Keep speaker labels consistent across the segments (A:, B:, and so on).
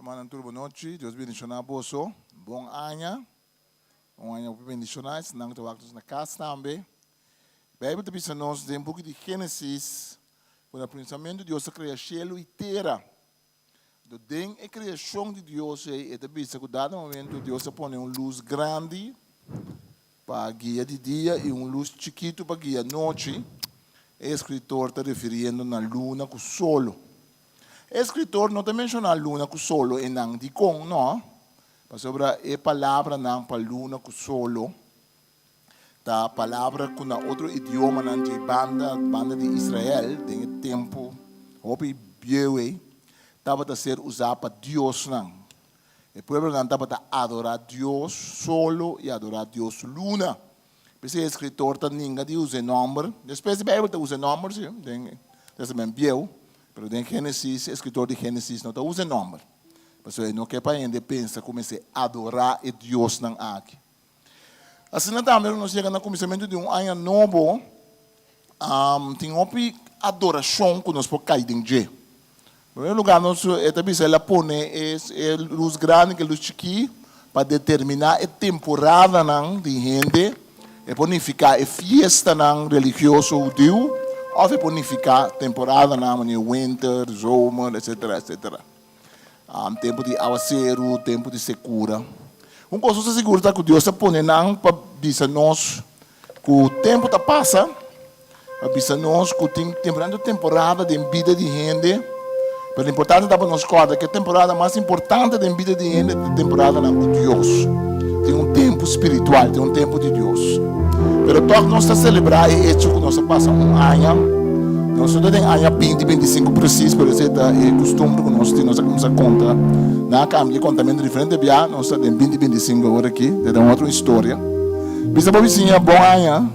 A: Hermannan tur bon nochi, Dios bendiciona boso, bon aña, un aña hopi bendiciona, esnan cu ta wak nos na cas tambe. Bijbel ta bisa nos den buki di Genesis cu na principamento Dios a crea cielo y tera. Anto den e creacion di Dios ey e ta bisa cu dado momento Dios a pone un luz grandi pa guia di dia y un luz chikito pa guia nochi. E escritor ta refiriendo na luna cu solo. E escritor no ta menciona luna cu solo eynan. Dicon no? Pasobra e palabranan pa luna cu solo ta palabra ku na otro idiomanan dje banda, banda di Israel, den e tempu hopi bieu ei, tabata ser usá pa diosnan. E pueblonan tabata adorá dios solo i adorá dios luna. P'esei e eskritor ta ninga di usa e nòmber. Despues di Beibel ta usa e nòmber, sí, den Tèstamènt Bieu, pero den Génesis, e eskritor di Génesis no ta usa e nòmber, pasobra e no ke pa hende pensa ku mester adorá e diosnan aki. Asina tambe ora nos yega na kuminsamentu di un aña nobo, tin hopi adorashon ku nos por kai den dje. Primer lugar nos e ta bisa el a pone e lus grandi ku e lus chikí pa determiná e temporadanan di hende, e por nifiká e fiestanan religioso hudiu òf e por nifiká temporadanan manera winter, zomer, etsetera, etsetera. Tempu di awaseru, tempu di sekura. Un kos nos ta sigur ta ku Dios a pone nan pa bisa nos ku tempu ta pasa, pa bisa nos ku tin diferente temporada den bida di hende, pero importante ta pa nos kòrda ku e temporada mas importante den bida di hende ta e temporadanan ku Dios. Tin un tempu spiritual, tin un tempu di Dios. Pero tòg nos ta selebrá e echo ku nos a pasa un aña. Nos no ta den aña binti binti sinku presis, pero esei ta e kustumber ku nos tin. Nos a kuminsá konta, nan a kambia e kontamentu diferente bia. Nos ta den binti binti sinku awor aki. Ta un otro historia. Bisa bo bisiña bon aña.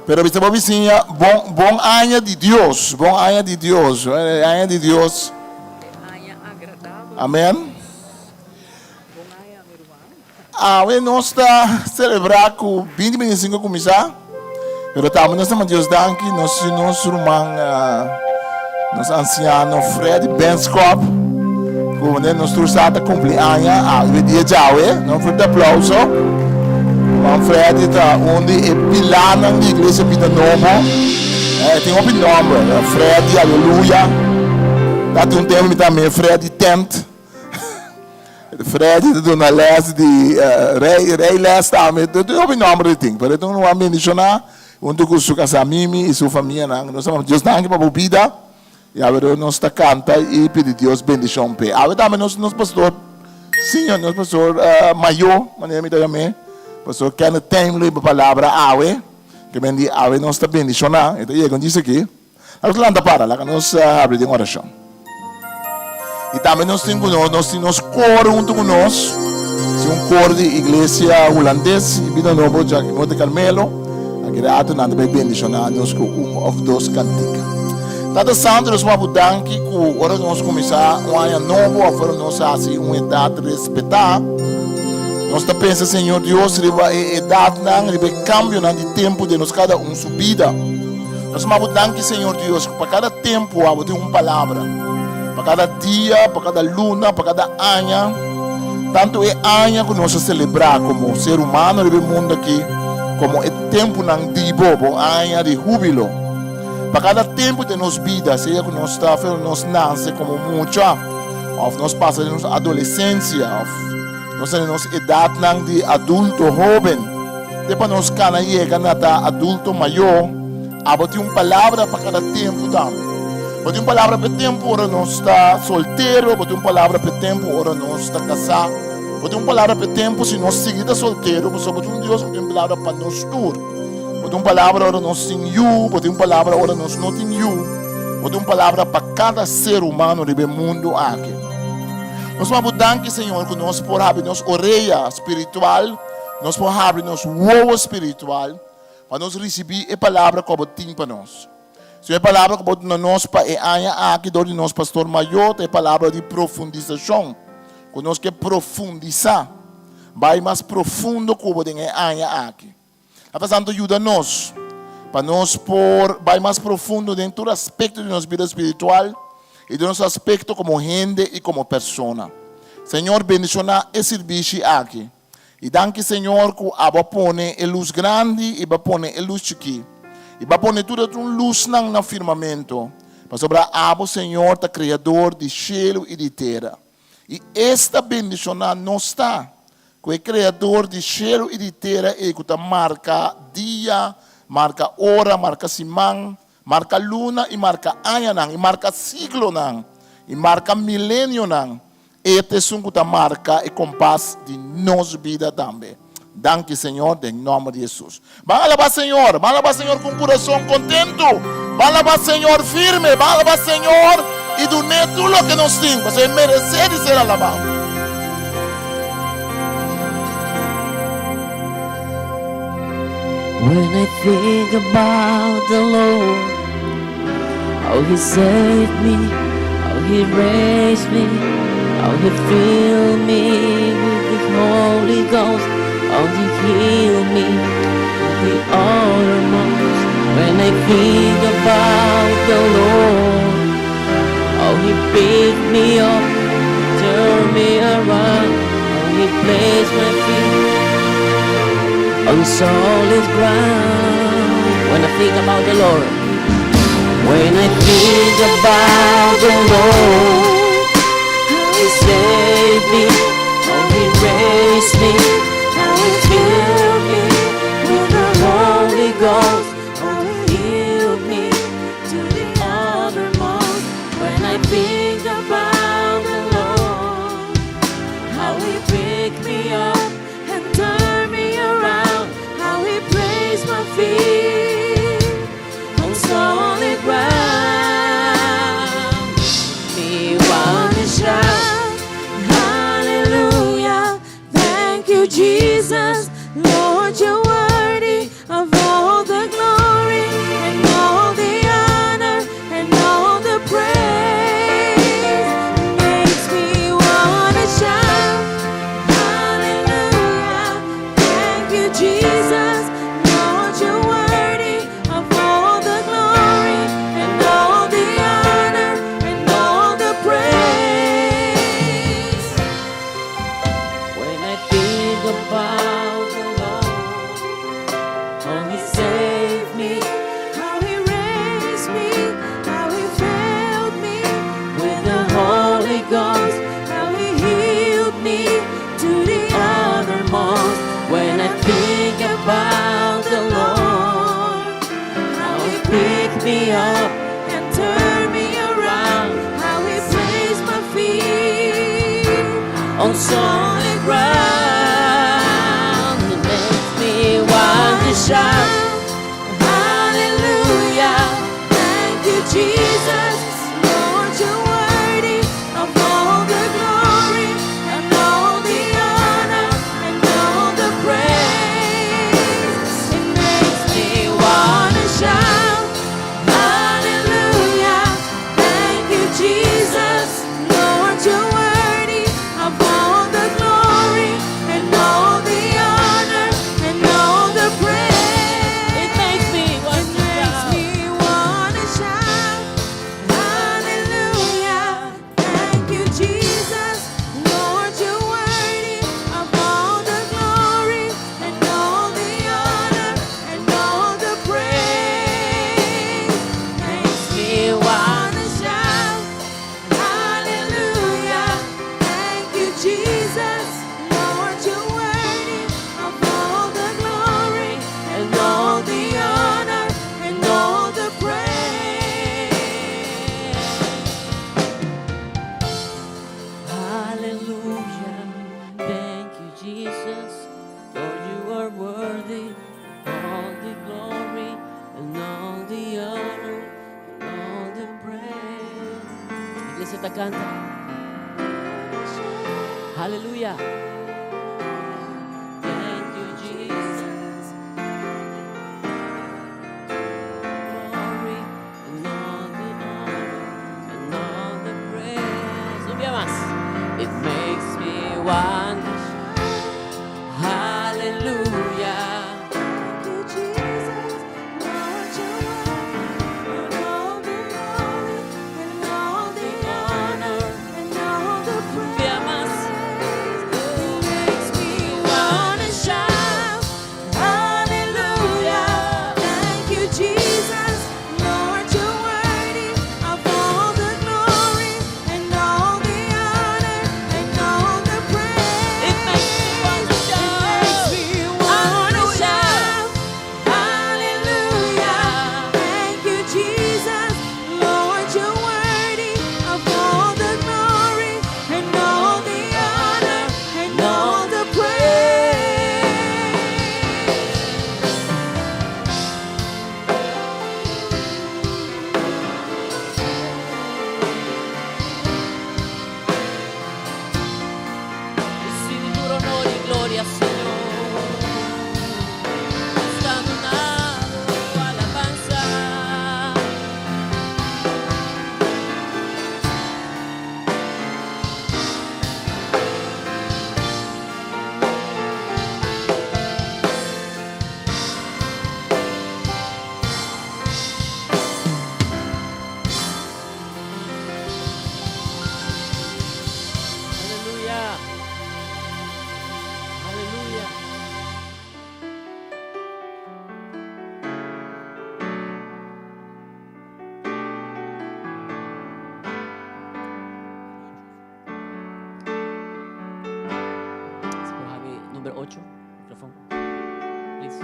A: Pero bisa bo bisiña bon bon aña di Dios, bon aña di Dios, e aña di Dios. Amen. Awe nos ta celebra cu binti binti sinku a cuminsa, pero tambe nos ta manda Dios danki, nos tin nos ruman, nos anciano Freddy Benschop, cu wanneer nos tur sa ta cumpli aña, awe dia djawe, no un fuerte aplauso. Ruman Freddy ta un di e pilanan di Iglesia Bida Nobo, e tin hopi nomber, Freddy, Aleluya, ta tin un tempo mi ta mira Freddy Tent. Freddy ta duna les di rei, rei les tambe. Tur hopi nomber di tin, pero e ta un ruman bendiciona hunto cu su casa Mimi y su famianan. Nos ta manda Dios danki pa bo bida y awe nos ta canta y pidi Dios bendicion p'e. Awe tambe nos nos pastor senior, nos pastor mayor, manera mi ta yam'e, pastor Kenneth Tame lo hiba palabra awe, ke men di awe nos ta bendiciona. E ta yega un djis aki. Nos lanta para, laga nos habri den orashon. I tambe nos tin ku nos, nos tin nos kor huntu ku nos. Si un kor di iglesia hulandes i bida nobo djaki Monte Carmelo. Aki rato nan ta bai bendishoná nos ku un òf dos kantika. Tata Santu, nos wak bo danki ku ora nos kuminsá un aña nobo òf ora nos hasi un edat respetá, nos ta pensa, Señor Dios, riba e edatnan, riba e kambionan di tempu den nos kada un su bida. Nos ama bo danki Señor Dios ku pa kada tempu abo tin un palabra. Pa kada dia, pa kada luna, pa kada aña. Tantu e aña ku nos a selebrá komo ser humano riba e mundu aki, komo e tempunan di bo, bo aña di húbilo. Pa kada tempu den nos bida, sea ku nos ta for nos nase komo mucha, òf nos pasa den nos adolesensia, òf nos ta den nos edatnan di adulto hóben. Te pa nos kana yega na ta adulto mayó, abo tin un palabra pa kada tempu tambe. Bo tin un palabra pa e tempu ora nos ta soltero, bo tin un palabra pa e tempu ora nos ta kasá, bo tin un palabra pa e tempu si nos sigui ta soltero, pasobra bo tin un Dios ku tin un palabra pa nos tur. Bo tin un palabra ora nos tin yu, bo tin un palabra ora nos no tin yu, bo tin un palabra pa kada ser humano riba e mundu aki. Nos manda bo danki, Señor, ku nos por habri nos orea spiritual. Nos por habri nos wowo spiritual pa nos risibí e palabra ku abo tin pa nos. Señor, e palabra ku bo duna nos pa e aña aki dor di nos pastor mayó ta e palabra di profundisashon, ku nos ke profundisá, bai mas profundo ku bo den e aña aki. Tata Santu yuda nos pa nos por bai mas profundo den tur aspekto di nos bida spiritual. i den nos aspekto komo hende i komo persona. Señor bendishoná e sirbishi aki. I danki Señor ku abo a pone e lus grandi i bo a pone e lus chikí. I bo a pone tur e otro lusnan na firmamento, pasobra abo Señor ta Kreador di shelu i di tera. I esta bendishoná nos ta ku e Kreador di shelu i di tera ei ku ta marka dia, marka ora, marka siman, marka luna i marka añanan i marka siglonan i marka milenionan. E ta esun ku ta marka e kompas di nos bida tambe. Danki Señor den nòmber di Hesus. Ban alabá Señor, ban alabá Señor ku un kurason kontentu. Ban alabá Señor firme, ban alabá Señor i dun'é tur loke nos tin, pasobra e meresé di ser alabá.
B: When I think about the Lord, how he saved me, how he raised me, how he filled me with the Holy Ghost, how he healed me to the uttermost. When I think about the Lord, how he picked me up, turned me around, how he placed my feet on solid ground. When I think about the Lord, when I think about the Lord, how he saved me, how he raised me, how he filled me with the Holy Ghost, how he healed me to the uttermost. When I think about the Lord, how he picked me up and turned me around, how he placed my feet on solid ground. Me want to shout, hallelujah, thank you, Jesus. Lord, you're worthy of all the glory and all the honor and all the praise. Makes me wanna shout, hallelujah, thank you, Jesus. Lord, you're worthy of all the glory and all the honor and all the praise. When I think about the Lord, how He saved me, how He raised me, how He filled me with the Holy Ghost, how He healed me to the uttermost. When I think about the Lord, how He picked me up and turned me around, how He placed my feet on solid ground. It makes me want to shout, Hallelujah! Thank you, Jesus. Lord, you're worthy of all the glory and all the honor and all the praise. It makes me wanna shout, Hallelujah! Thank you, Jesus. Lord, you're worthy of all the glory and all the honor and all the praise. It makes me want to shout. me wanna shout, Hallelujah! Thank you, Jesus. Lord, you're worthy of all the glory and all the honor and all the praise. Makes me wanna shout, Hallelujah! Thank you, Jesus. Lord, you're worthy of all the glory and all the honor and all the praise. Hallelujah. Thank you, Jesus. Lord, you are worthy of all the glory and all the honor and all the praise. Iglesia ta kanta. Hallelujah. Thank you, Jesus. Glory and all the honor and all the praise. Un bia mas. It makes me want to shout. Hallelujah.
C: Thank you, Jesus. Lord, you're worthy of all the glory and all the
B: Ocho, microfoon. Please.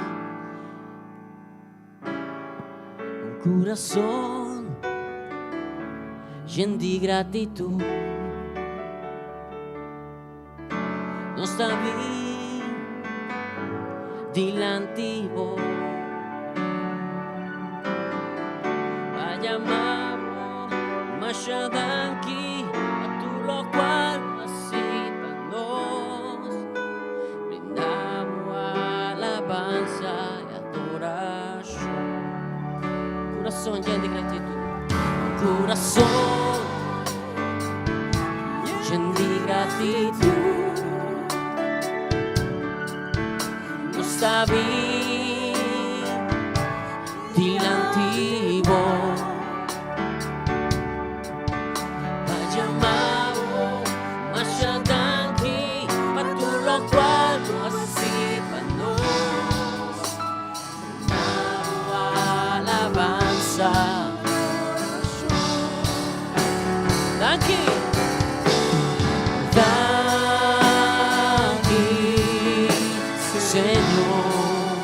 B: Un kurason yen di gratitut. Nos ta bin dilanti bo pa yama bo masha danki pa tur lokual bo a hasi pa nos. Brinda bo alabansa i adorashon. Kurason yen di gratitut. Un kurason yen di gratitut. Nos ta bin dilanti bo pa yama bo masha danki pa tur lokual bo a hasi pa nos. Brinda bo alabansa. Danki. Danki, Señor.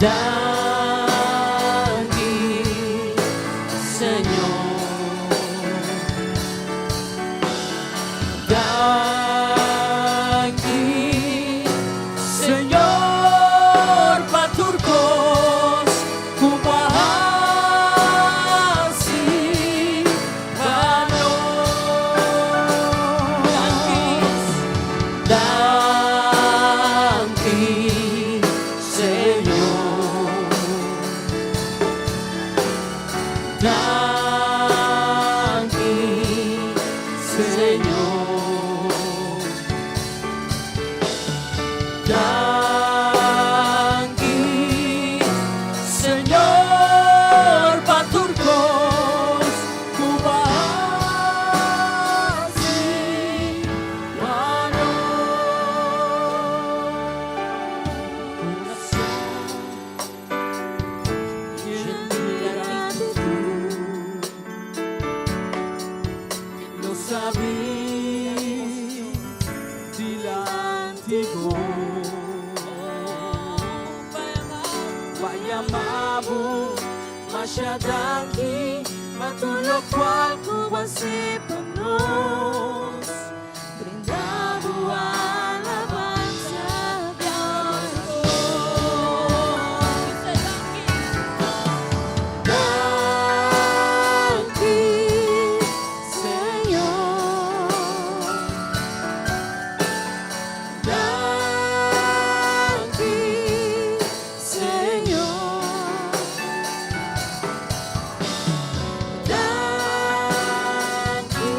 B: Danki, Señor. Danki, Señor, pa tur kos ku bo a hasi pa nos. Danki, danki, Señor. Danki, Señor. Danki, Señor, pa tur kos ku bo a hasi pa nos. Kurason yen di gratitut.
D: Nos ta bin dilanti bo pa yama bo masha danki pa tur lokual ku bo a hasi pa nos.
C: Brinda bo alabansa i adorashon. Danki, Señor. Danki, Señor. Danki,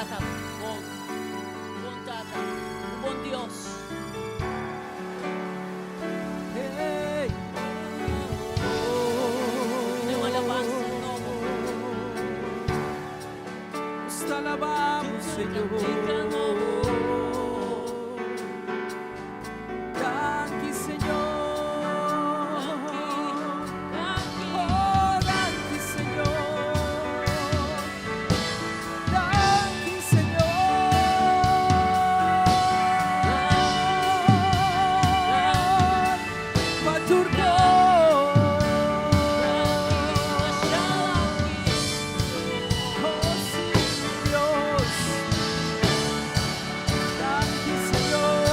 B: Tata bon. Un bon Tata. Un bon Dios.
D: Hey.
B: Duna un alabansa nobo.
D: Nos ta alabá Bo, Señor.
B: Kantika nobo.
D: Danki, Señor.
B: Danki.
D: Oh, danki, Señor. Danki, Señor. Pa tur kos. Oh, sí, Dios. Danki, Señor.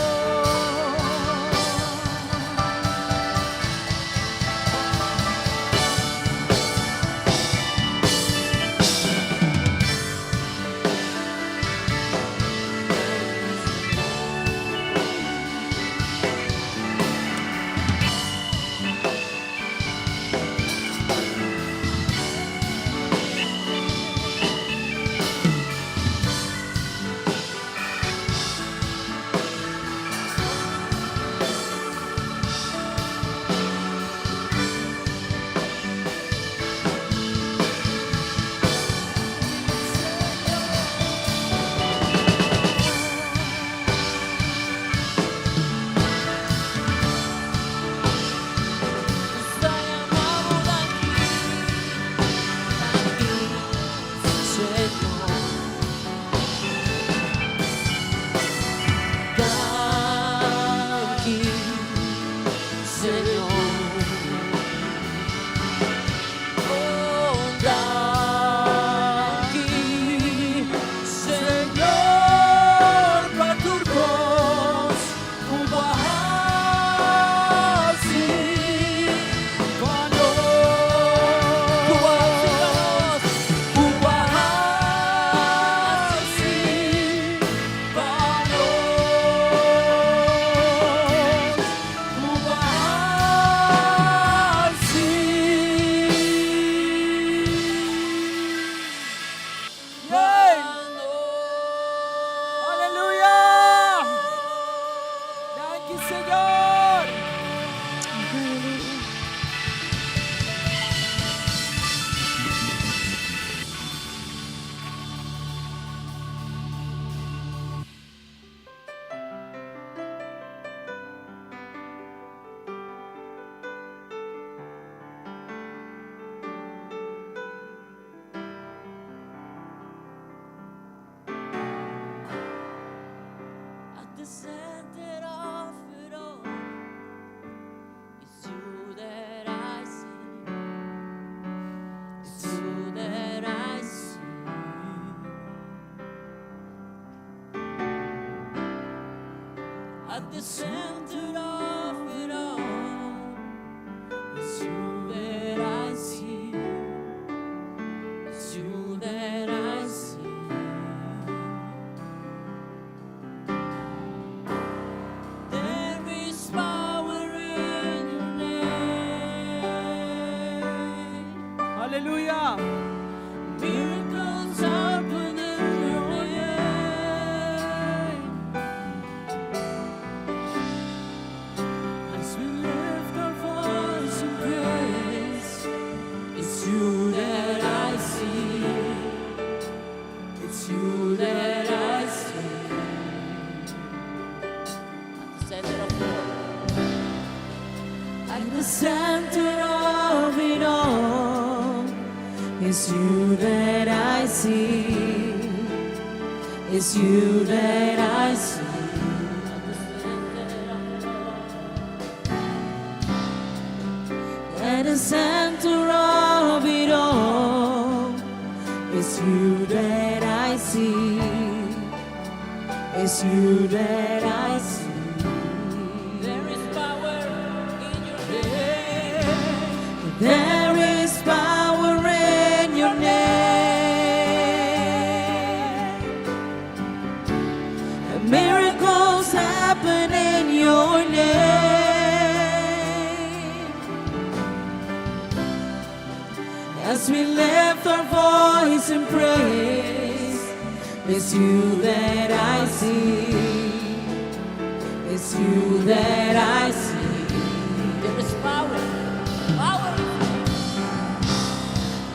B: Nos ta yama Bo danki. Danki, Señor. Danki, Señor. Oh, danki, Señor.
D: Señor, pa tur kos, ku Bo a hasi pa nos.
B: Ku Bo a hasi pa nos.
D: Ku Bo a hasi pa nos. Ku Bo a hasi. Yay! Aleluya! Danki, Señor!
C: Hallelujah.
B: At the center of it all, it's you that I see. It's you that I see. At the center of it all, it's you that I see. It's you that I see. There is power in your name.
D: Aleluya!
B: Miracles happen in your name. As we lift our voice in praise, it's you that I see. It's you that I see. At the center of it all. At the center of it all, it's you that I see. It's you that I see. At the center of it all. At the center of it all, it's you that I see. It's you that I see. There is power in your name. There is power in your name. Miracles happen in your name. As we lift our voice in praise, It's you that I see. It's you that I see.
D: There is power. Power.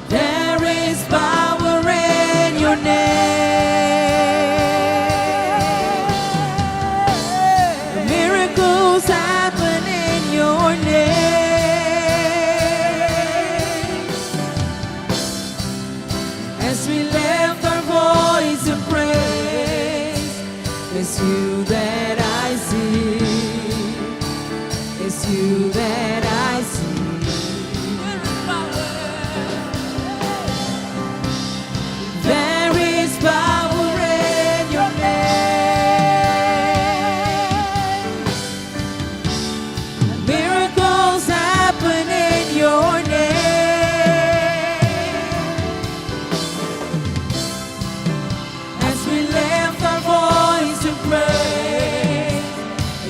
B: There is power in your name. Miracles happen in your name. As we lift our voice in praise, it's you that I see. It's you that I see.
D: There is power.
B: There is power in your name. Miracles happen in your name. As we lift our voice in praise,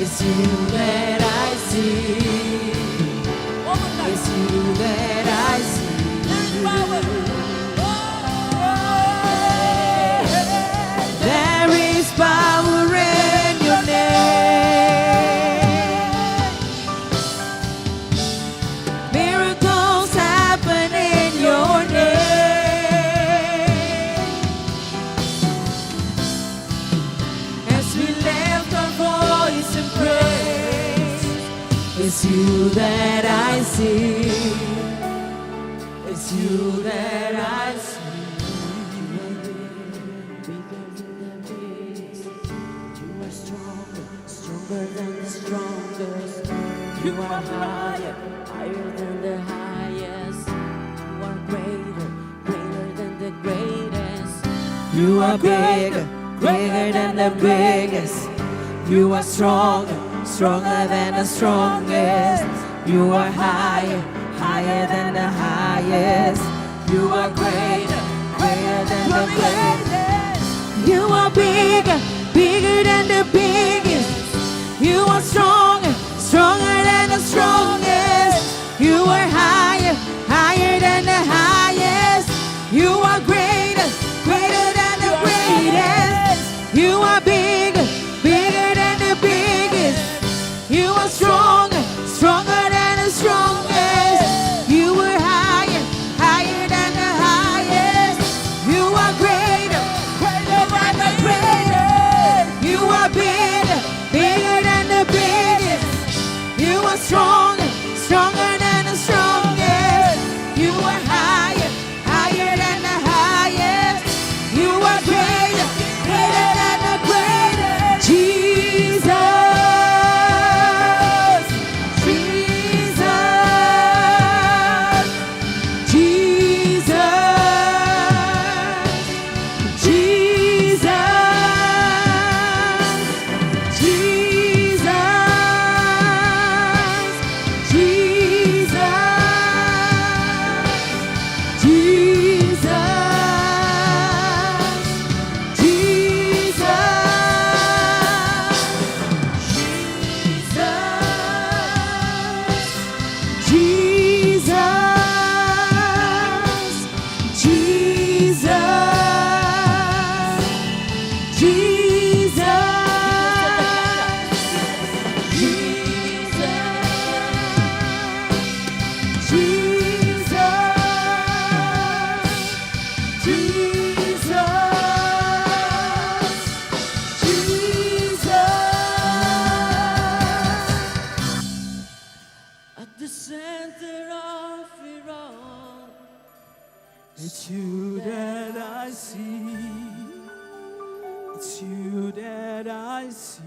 B: it's you that I see.
D: One more time.
B: It's you that I see.
D: There is power. Oh.
B: There is power in your name. Miracles happen in your name. As we lift our voice in praise, it's you that I see. It's you that I see. Bigger than the biggest. You are stronger, stronger than the strongest. You are higher, higher than the highest. You are greater, greater than the greatest. You are bigger, bigger than the biggest. You are stronger, stronger than the strongest. You are higher, higher than the highest. You are greater, greater than the greatest. You are bigger, bigger than the biggest. You are stronger, stronger than the strongest. You are higher, higher than the highest. You are greater, greater than the greatest. You are bigger, bigger than the biggest. You are stronger, stronger than the strongest. You are higher, higher than the highest. You are greater, greater than the greatest. You are bigger, bigger than the biggest. You are stronger, stronger than the strongest. You are higher, higher than the highest. You are greater, greater than the greatest. Jesus, Jesus, Jesus, Jesus, Jesus, Jesus, Jesus, Jesus, Jesus, Jesus, Jesus, Jesus, Jesus, Jesus, Jesus.
D: At the center of it all,
E: It's you that I see. It's you that I see.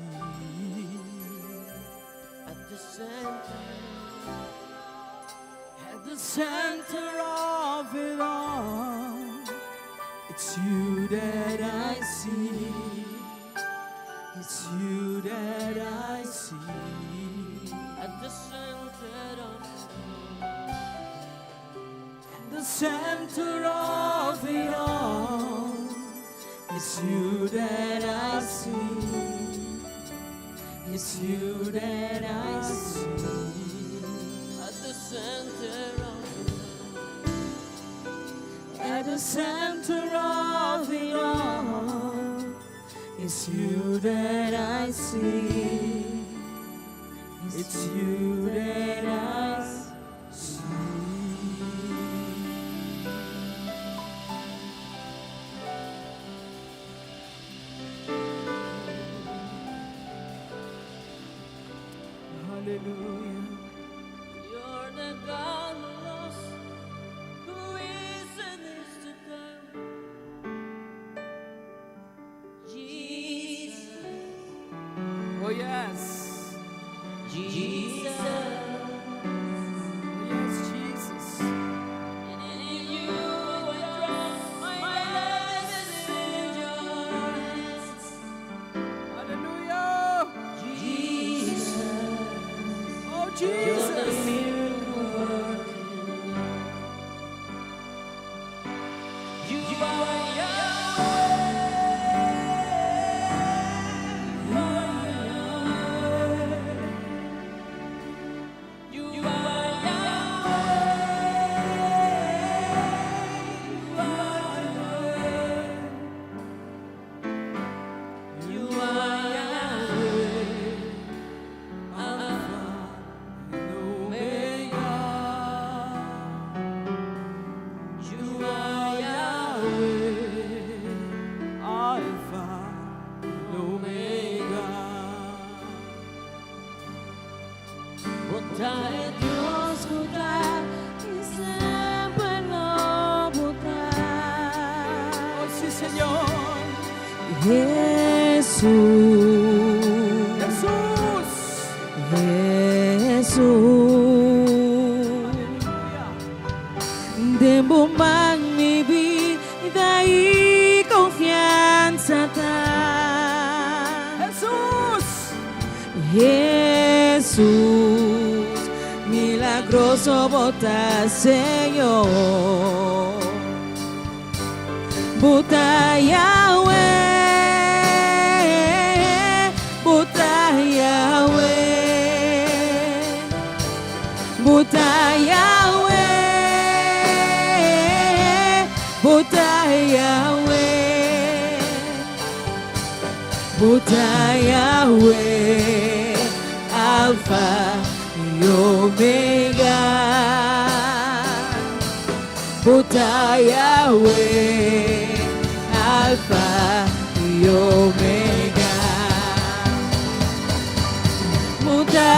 D: At the center,
E: At the center of it all. It's you that I see. It's you that I see.
D: At the center of
E: At the center of it all. It's you that I see. It's you that I see.
D: At the center of
E: At the center of it all. It's you that I see. It's you that I see. Hallelujah.
B: You're the God who was, who is and is to come. Jesus,
D: Oh yes.
B: Jesus,
D: Oh yes, Jesus.
B: and in you I trust. My life is in your hands.
D: Hallelujah.
B: Jesus,
D: Oh
B: you're the
D: Jesus.
B: miracle working. You are Yahweh. You are Yahweh. You are Yahweh. You are Yahweh. You are Yahweh. Alpha
D: And Omega.
B: You are Yahweh.
D: Alpha and Omega.
B: Bo ta e Dios ku ta i semper lo bo ta.
D: Oh sí, Señor.
E: Jesus.
D: Jesús.
E: Jesus.
D: Aleluya.
E: Den bo man mi bida i konfiansa ta.
D: Jesús.
E: Jesus, milagroso bo ta, Señor. Bo ta Yahweh, bo ta Yahweh, bo ta Yahweh, bo ta Yahweh. Bo ta Yahweh, Alpha y Omega. Bo ta Yahweh, Alpha y Omega. Bo ta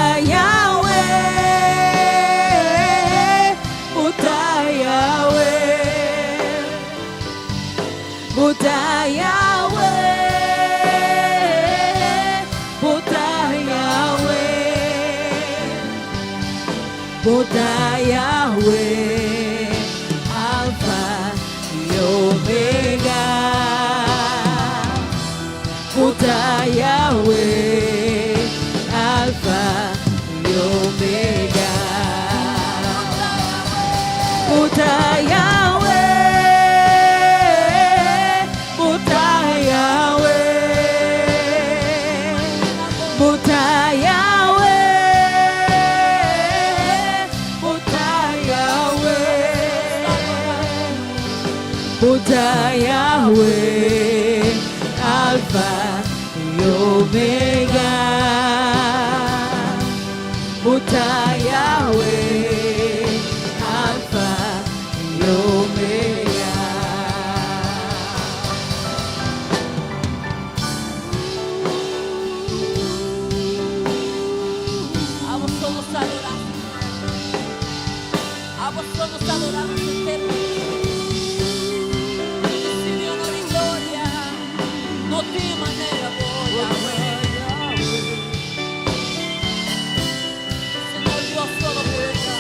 E: Yahweh, Bo ta Yahweh. Bo ta Yahweh, Bo ta Yahweh, Bo ta Yahweh, Alpha y Omega. Bo ta Yahweh, Alpha y Omega. Bo ta Yahweh, Bo ta Yahweh, Bo ta Yahweh, Bo ta Yahweh, Bo ta Yahweh, Alpha y Omega. Bo ta Yahweh, Alpha y Omega.
B: Abo so nos adorá. Abo so nos adorá eterno. Risibí honor i gloria. No tin manera, bo Yahweh. Señor Dios Todopoderoso.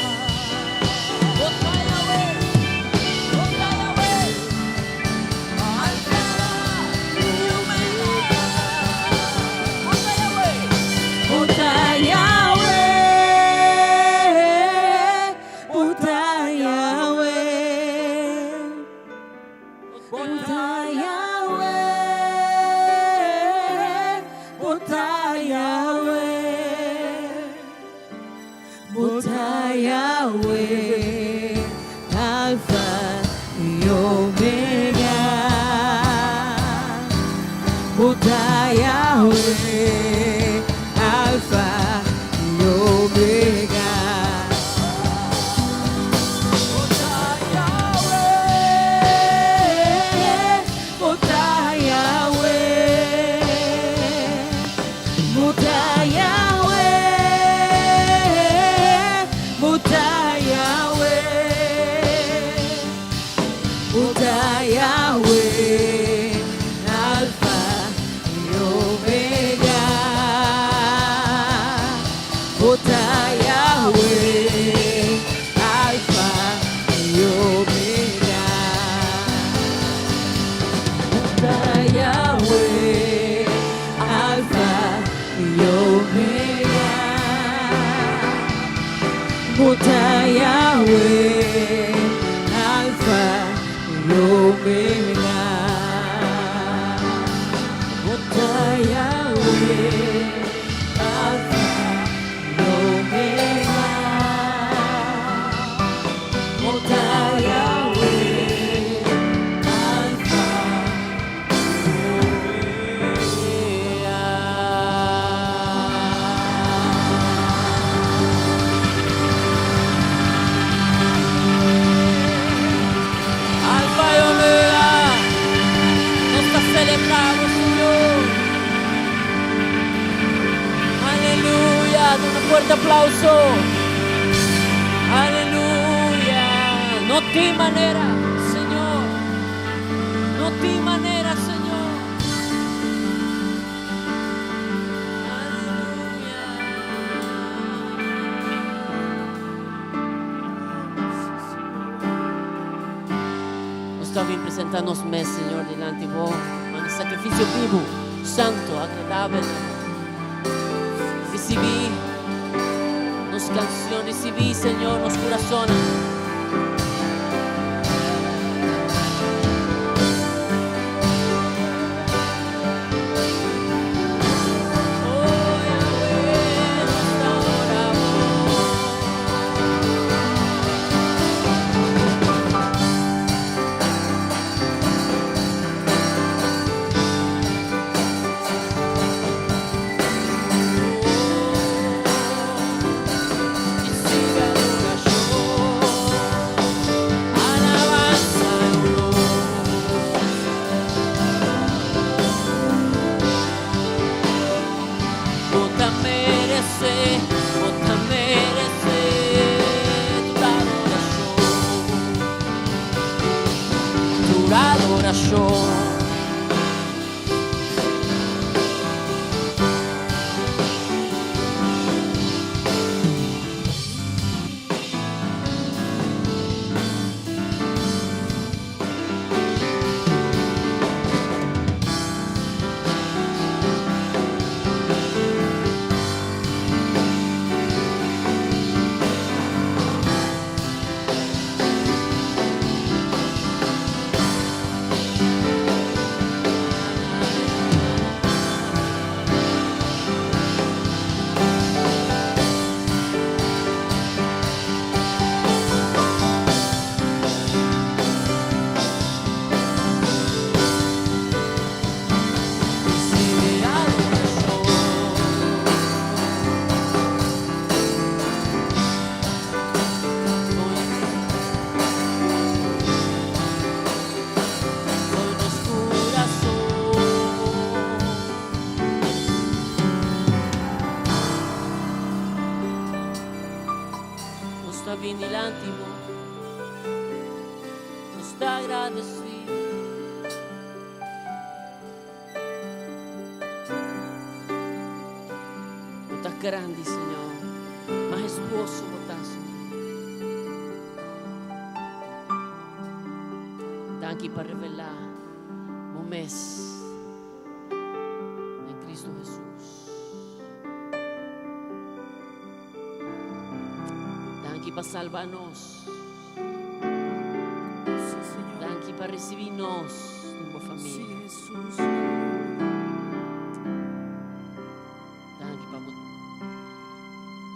B: Bo ta Yahweh. Bo ta Yahweh. Alfa y Omega. Bo ta Yahweh.
E: Bo ta Yahweh, Bo ta Yahweh, Bo ta Yahweh, Bo ta Yahweh, Bo ta Yahweh, Alpha y Omega. Bo ta. Bo ta Yahweh, Alfa i Omega. Bo ta Yahweh, Alfa i Omega. Bo ta Yahweh, Alfa i Omega. Bo ta Yahweh, Alfa i Omega. Bo ta Yahweh, Alfa i Omega. Bo ta Yahweh, Alfa i Omega.
B: Alfa y Omega, nos celebramos, Señor. Aleluya, un fuerte aplauso. Aleluya. No tin manera, Señor. No tin manera, Señor. Aleluya. Nos ta bin presenta nos mes, Señor, dilanti Bo. Un sacrificio bibo, santo, agradabel. Recibi nos cancion, recibi, Señor, nos curason. Oh, Yahweh, nos adoramos. Recibe adoración, alabanza y honor. Bo ta merece, bo ta merece tur adoracion, tur adoracion. Recibe adoración. Con nos corazón. Nos ta bin dilanti Bo. Nos ta agradecido. Bo ta grandi, Señor. Majestuoso Bo ta, Señor. Danki pa revela Bo mes den Cristo Jesus. Danki pa salba nos.
E: Si, Señor.
B: Danki pa recibi nos den Bo
E: Si,
B: famia.
E: Jesus.
B: Danki pa Bo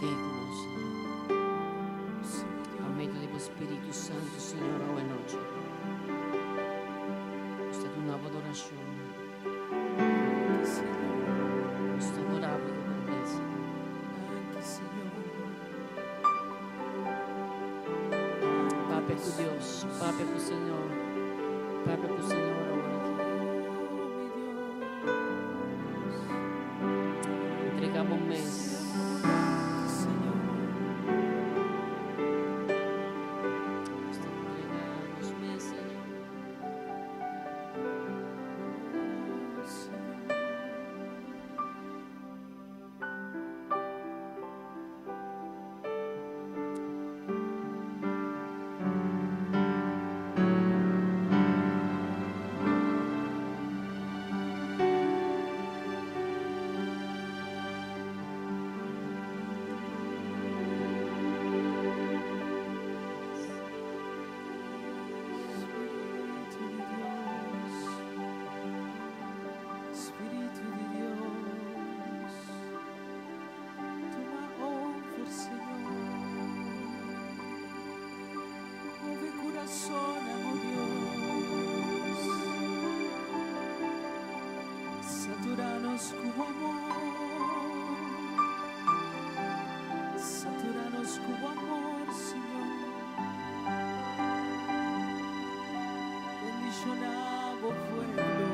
B: ta cu nos, Señor.
E: Si, mi
B: Pa
E: Dios.
B: medio di Bo Spirito Santo, Señor, awe nochi. Nos ta duna adoracion.
E: Señor.
B: Nos ta adora Bo di berdad, Señor.
E: Danki, Señor.
B: Papia cu Dios, papia cu Señor, papia cu Señor awor aki.
E: Oh, mi Dios.
B: Entrega Bo mes.
E: Señor.
B: Nos ta entrega nos mes, Señor.
E: nos ku bo amor. Satura nos ku bo amor, Señor. Bendiciona bo pueblo.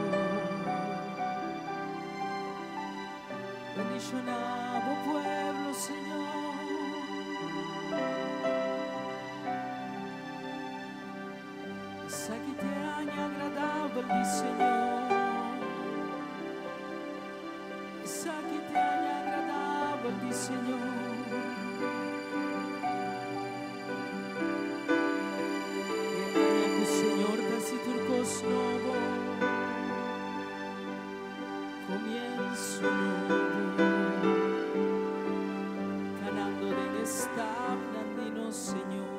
E: Bendiciona bo pueblo, Señor. Esaki ta e aña agradabel di Señor. Esaki ta e aña agradabel di Señor. E aña ku Señor ta hasi tur kos nobo. Komienso nobo. Kanando den e stapnan di nos Señor.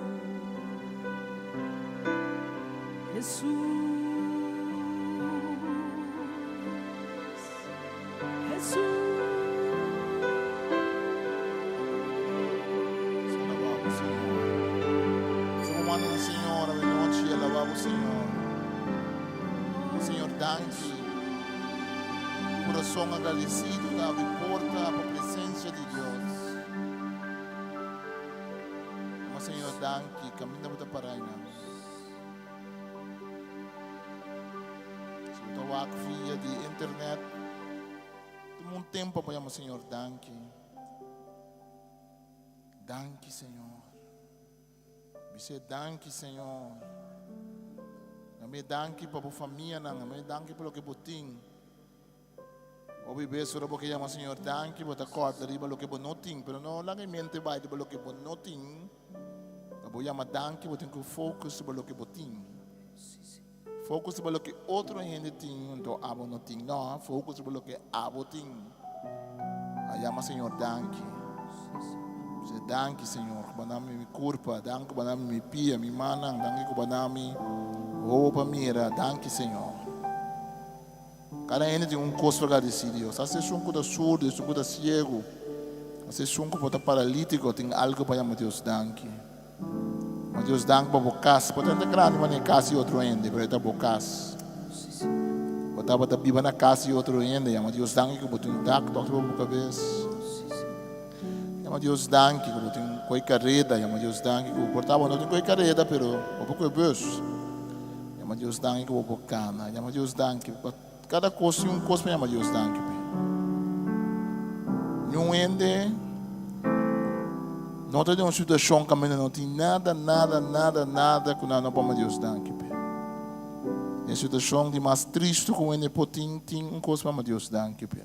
E: Hesus, Hesus.
A: Nos alabá bo, Señor. Nos ta manda na Señor awe nochi alabá bo, Señor. Señor, danki. Kurason agradesido ta abri porta pa presensia di Dios. Ama Señor danki kaminda bo ta para einan. Si bo ta wak via di internet, tuma un tempo pa yama Señor danki. Danki Señor. Bis'é danki Señor. Yam'é danki pa bo famianan, yam'é danki pa loke bo tin. Hopi bes ora bo ke yama Señor danki, bo ta kòrda riba loke bo no tin, pero no laga e mente bai riba loke bo no tin. Pa bo yama danki, bo tin ku focus riba loke bo tin. Focus riba loke otro hende tin, anto abo no tin. No, focus riba loke abo tin. A yama Señor danki. Bisa danki Señor, ku bo a dami mi kurpa, danki ku bo a dami mi pia, mi mannan, danki ku bo a dami wowo pa mira, danki Señor. Kada hende tin un kos pa gradisí Dios. Hasta esun ku ta surdu, esun ku ta siegu, hasta esun ku por ta paralítiko tin algu pa yama Dios danki. Yama Dios danki pa bo kas. Por ta grandi manera e kas di otro hende, pero e ta bo kas. Bo tabata biba na kas di otro hende, yama Dios danki ku bo tin un dak tòg riba bo kabes. Yama Dios danki ku bo tin un koi kareda, yama Dios danki ku por ta bo no tin koi kareda pero bo por koe bus. Yama Dios danki ku bo por kana, yama Dios danki pa kada kos tin un kos pa yama Dios danki p'e. Niun hende no ta den un situashon kaminda no tin nada, nada, nada, nada ku nan no por yama Dios danki p'e. Den situashon di mas tristu ku un hende por tin, tin un kos pa yama Dios danki p'e.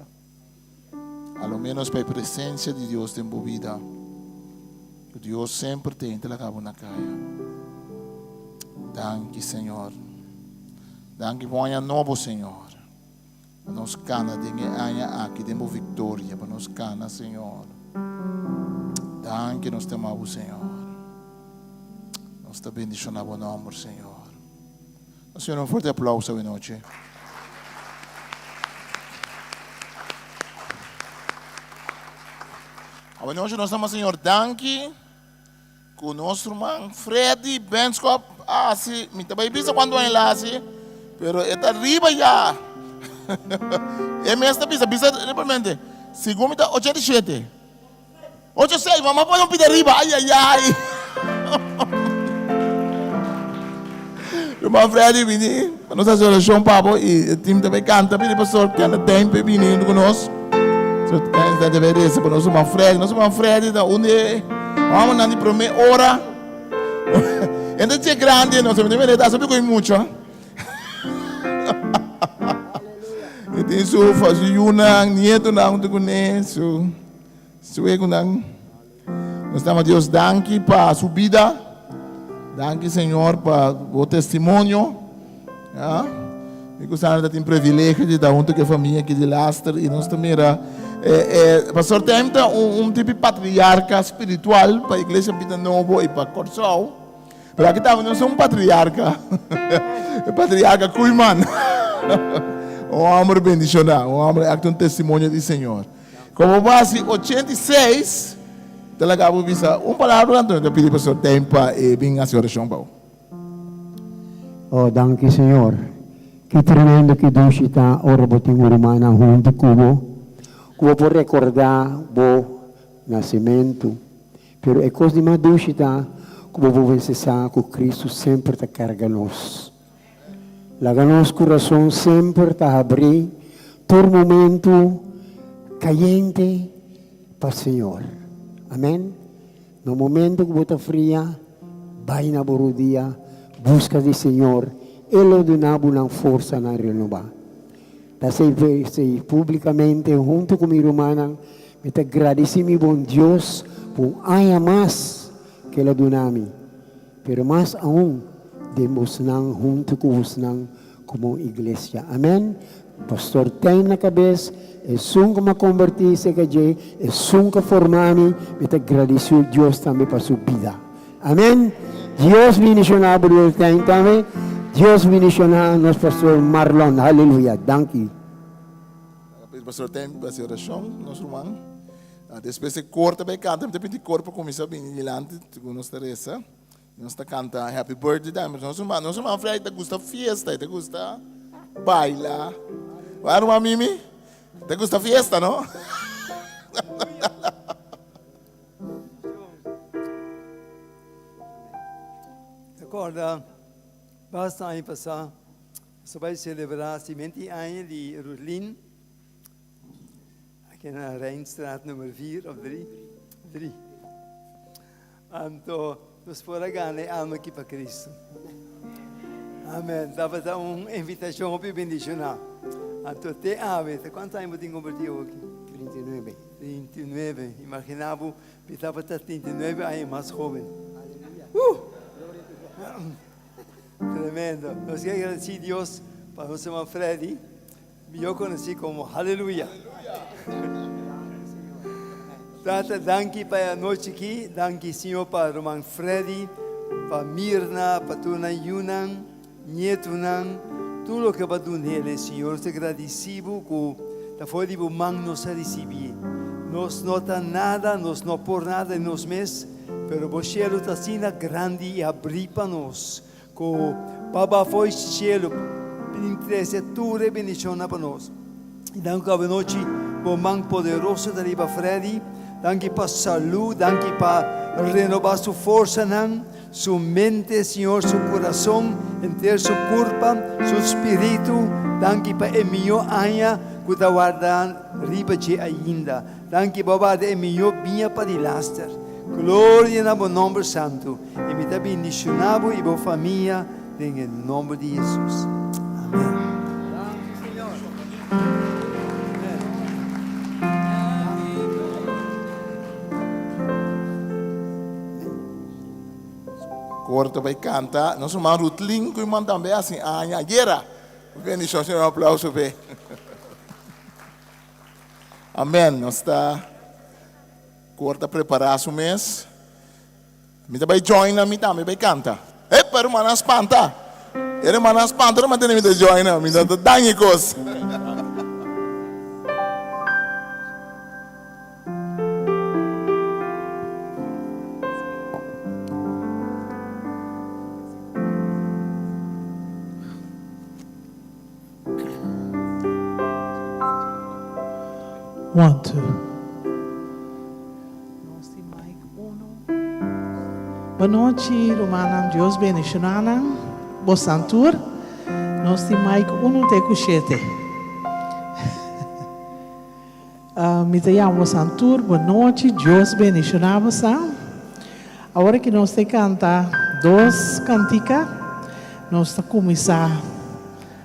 A: A lo menos pa e presencia di Dios den bo bida. Cu Dios semper te ta laga bo na caya. Danki Señor. Danki pa un aña nobo Señor. Pa nos cana den e aña aki den bo victoria. Pa nos cana Señor. Danki nos te ama bo Señor. Nos ta bendiciona bo nomber Señor. Señor un fuerte aplauso awe nochi. Awe nochi nos dama Señor danki ku nos ruman Freddy Benschop a hasi, mi ta bai bisa kuantu aña el a hasi, pero e ta riba ya. E mes ta bisa, bisa ripamente, segun mi ta 87. 86, mama pone un pida riba, ay ay ay. Ruman Freddy bini, pa nos hasi orashon pa bo i e team ta bai kanta pidi pastor Kenneth Dame pa e bini huntu ku nos. So Kenneth ta debe resa pa nos ruman Freddy. Nos ruman Freddy ta un di e hòmbernan di promé ora. E ta dje grandi nos, mi ta mira e ta hasi hopi mucha. E tin su su yunan, nietonan huntu kuné, su. Suegunan, nos dama Dios danki pa su bida. Danki Señor pa bo testimonio. Ja. Mi ku Sandra ta tin privilegio di ta hunto ku e famia aki di Laster i nos ta mira eh, eh, Pastor Tem ta un, un tipi patriarka spiritual pa Iglesia Bida Nobo i pa Kòrsou. Pero aki tambe nos un patriarka. E patriarka Koeiman. Un homber bendishoná, un homber akto un testimonio di Señor. Como bo hasi 86, ta laga bo bisa un palabra, anto mi ta pidi pastor Tem pa e bin hasi oracion pa bo.
F: Oh, danki Señor. Ki tremendo, ki dushi ta ora bo tin un rumannan huntu ku bo. ku bo por rekordá bo nasimentu. Pero e kos di mas dushi ta ku bo por vense sa ku Kristu semper ta karga nos. Laga nos kurason semper ta habrí tur momentu kayente pa Señor. Amèn. Na momento ku bo ta fria, bai na bo rudia, buska di Señor, E lo duna bo nan forsanan renobá. Ta esei públikamente huntu ku mi rumannan, mi ta gradisí mi bon Dios pa un aña mas ku El a duna mi, pero mas aun den bosnan huntu ku bosnan komo iglesia. Amèn. Pastor Tijn na kabes, esun ku mi a kombertí serka dje, esun ku a forma mi, mi ta gradisí Dios tambe pa su bida. Amèn. Dios bendishoná broeder Tijn tambe. Dios bendishoná nos pastor Marlon. Aleluya. Danki.
A: Pastor Tijn pa hasi orashon, nos ruman. Despues e kor ta bai kanta, mi ta pidi kor pa kuminsá bini dilanti ku nos ta resa. Nos ta canta happy birthday tambe. Nos hermano, nos hermano Freddy ta gusta fiesta, ta gusta baila. Wa hermano Mimi? Te gusta fiesta, no?
G: Recorda, basta aña pasá, nos bai celebra 50 aña di Ruslin, aki na Rijnstraat nummer 4 of 3? 3. Anto nos por a gana e alma aki pa Cristo. Amen. Tabata un invitacion hopi bendiciona. Anto te awe, te cuanto aña bo tin converti awoki?
F: 39.
G: 39. Imagina bo, mi tabata 39 aña mas joven. Uh! Tremendo. Nos kier agradeci Dios pa nos herman Freddy. Mihó konosí komo Haleluya. Tata, danki pa e anochi aki. Danki, Señor, pa ruman Freddy, pa Mirna, pa tur nan yunan, nietunan, tur loke bo a duna hende, Señor. Nos ta gradisí bo ku ta for di bo man nos a risibí. Nos no ta nada, nos no por nada di nos mes, pero bo shelu ta asina grandi i abrí pa nos. Ku Papa afó i shelu bin trese tur e bendishonnan pa nos. I danki ku awenochi bo man poderoso ta riba Freddy. Danki pa salú, danki pa renobá su forsanan, su mente, Señor, su kurason, henter su kurpa, su spiritu. Danki pa e mihó aña ku ta warda riba dje ainda. Danki bo a warda e mihó biña pa di laster. Gloria na bo nomber santu. I mi ta bindishoná bo i bo famia den e nomber di Hesus. Amen. Danki Señor. Amen.
A: Kor ta bai kanta. Nos ruman Rutlin ku iman tambe hasi aña ayera. Bendishon, Señor. Un aplauso p'e. Amen. Nos ta kor ta prepará su mes. Mi ta bai join nan, mi tambe bai canta. Epa, rumannan spanta. E rumannan spanta ora mi a tende mi ta join nan, mi no ta daña e cos.
D: One, two. Nos tin mic uno. Bonochi rumannan Dios bendiciona nan bosan tur. Nos tin mic uno te cu shete. Mi ta yama bosan tur bonochi Dios bendiciona bosan. Awor ki nos ta canta dos cantica nos ta cuminsa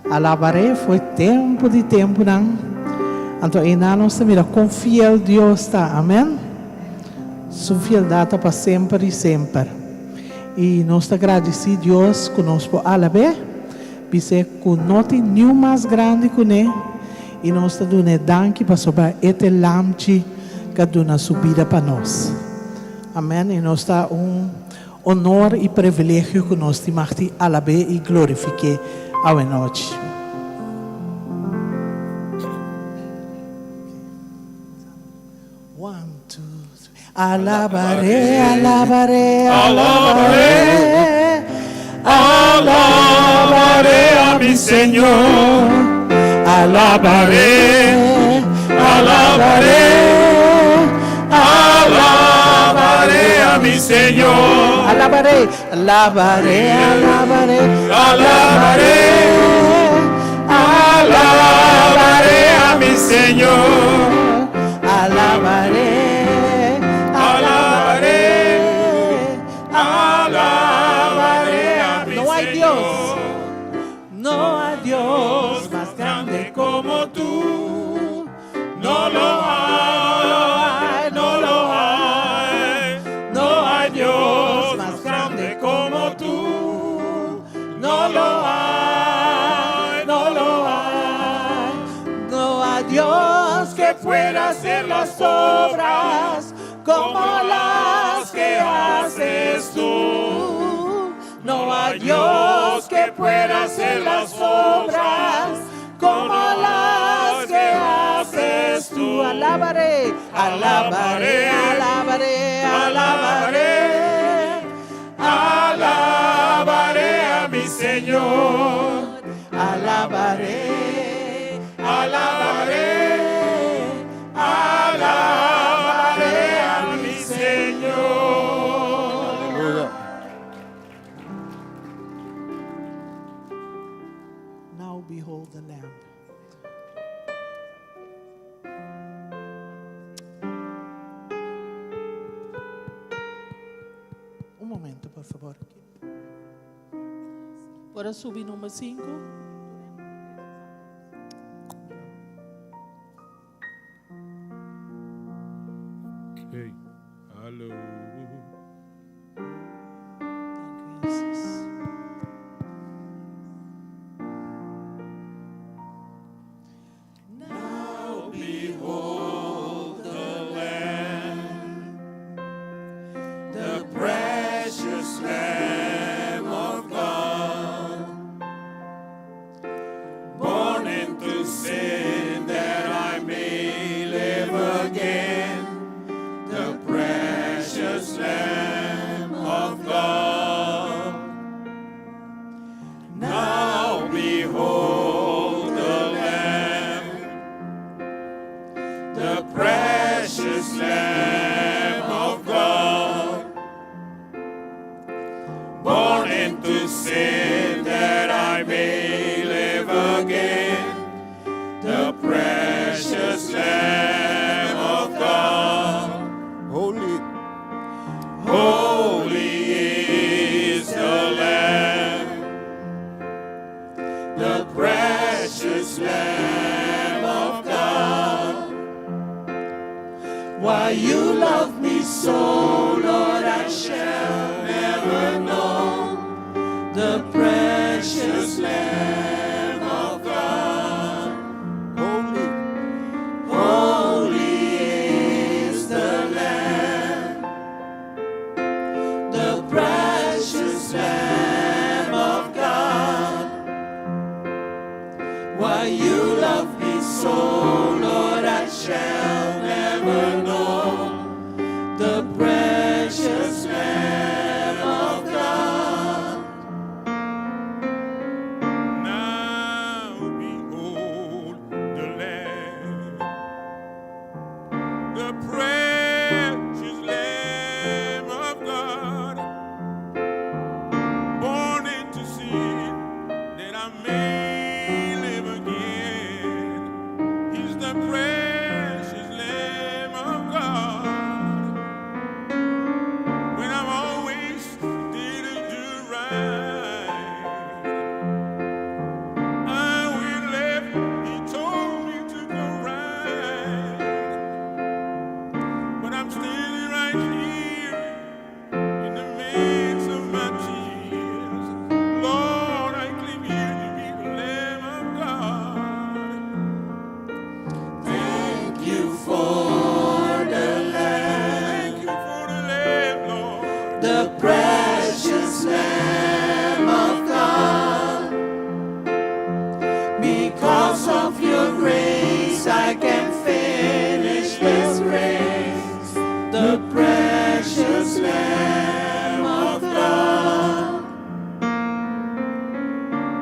D: Alabaré fo'i tempu di tempunan. Anto einan nos ta mira kon fiel Dios ta. Amen. Su fieldat ta pa semper i semper. I nos ta gradisí Dios ku nos por alab'é, bis'é ku no tin niun mas grandi kuné, i nos ta dun'é danki pasobra e ta e Lamchi ku a duna su bida pa nos. Amen. I nos ta un. Honor i privilegio ku nos tin mag di alab'é i glorifik'é awenochi. One, two, three. Alabaré, alabaré, alabaré,
H: Alabaré a mi Señor. Alabaré, Alabaré, alabaré a mi Señor.
D: Alabaré, alabaré, alabaré,
H: Alabaré, alabaré a mi Señor.
D: Alabaré,
H: Alabaré, alabaré a mi
D: No hay
H: Señor.
D: Dios, no hay Dios más grande
H: como tú. No lo hay, no lo hay. No hay Dios más grande como tú. No lo hay, no lo hay.
D: No hay Dios que pueda hacer las obras como las que haces tú. No hay Dios que pueda hacer las obras como las que haces tú. Alabaré, alabaré, alabaré, alabaré.
H: Alabaré a mi Señor.
D: Alabaré,
H: Alabaré, alabaré a mi Señor.
A: Aleluya.
D: Now behold the Lamb. Un momento, por fabor. Por subi number 5.
H: Hey, hallo.
D: Dank u, Jezus.
H: Now behold the Lamb, the precious Lamb of God, born into sin that I may live again. The precious Lamb of God. Now behold the Lamb, the precious Lamb of God, born into sin that I may live again. The precious Lamb of God.
A: Holy,
H: Holy is the Lamb, the precious Lamb of God.
D: Why you love me so, Lord, I shall never know. The precious Lamb of God.
A: Holy,
D: Holy is the Lamb, the precious Lamb of God. Why you love me so, Lord, I shall never know. The precious Lamb of God.
H: Now behold the Lamb, the precious Lamb of God, born into sin that I may live again. He's the precious Lamb of God. When I'm always didn't do right. I went left, he told me to go right. But I'm standing right here in the midst of my tears. Lord, I claim you to be the Lamb of God.
D: Thank you for the Lamb.
H: Thank you for the Lamb, Lord.
D: The precious Lamb of God. Because of your grace, I can finish this race. The precious Lamb of God.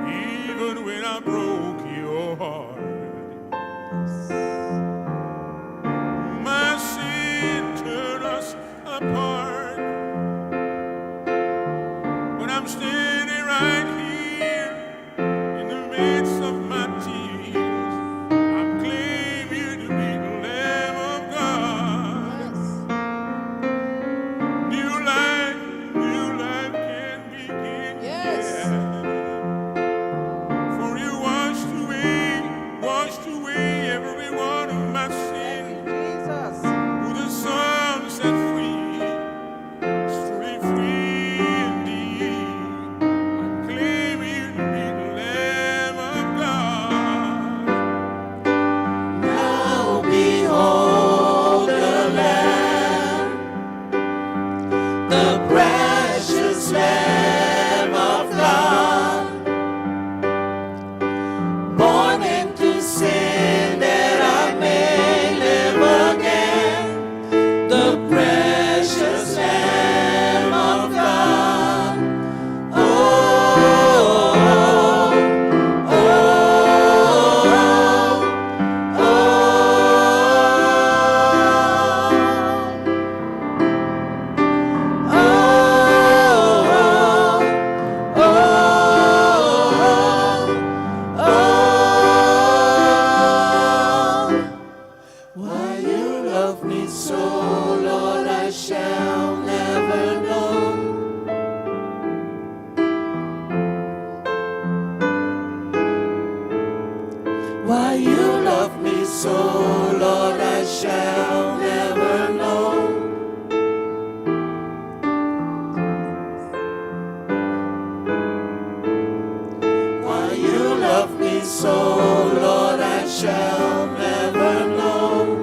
H: Even when I broke your heart.
E: Why you love me so, Lord, I shall never know. Why you love me so, Lord, I shall never know.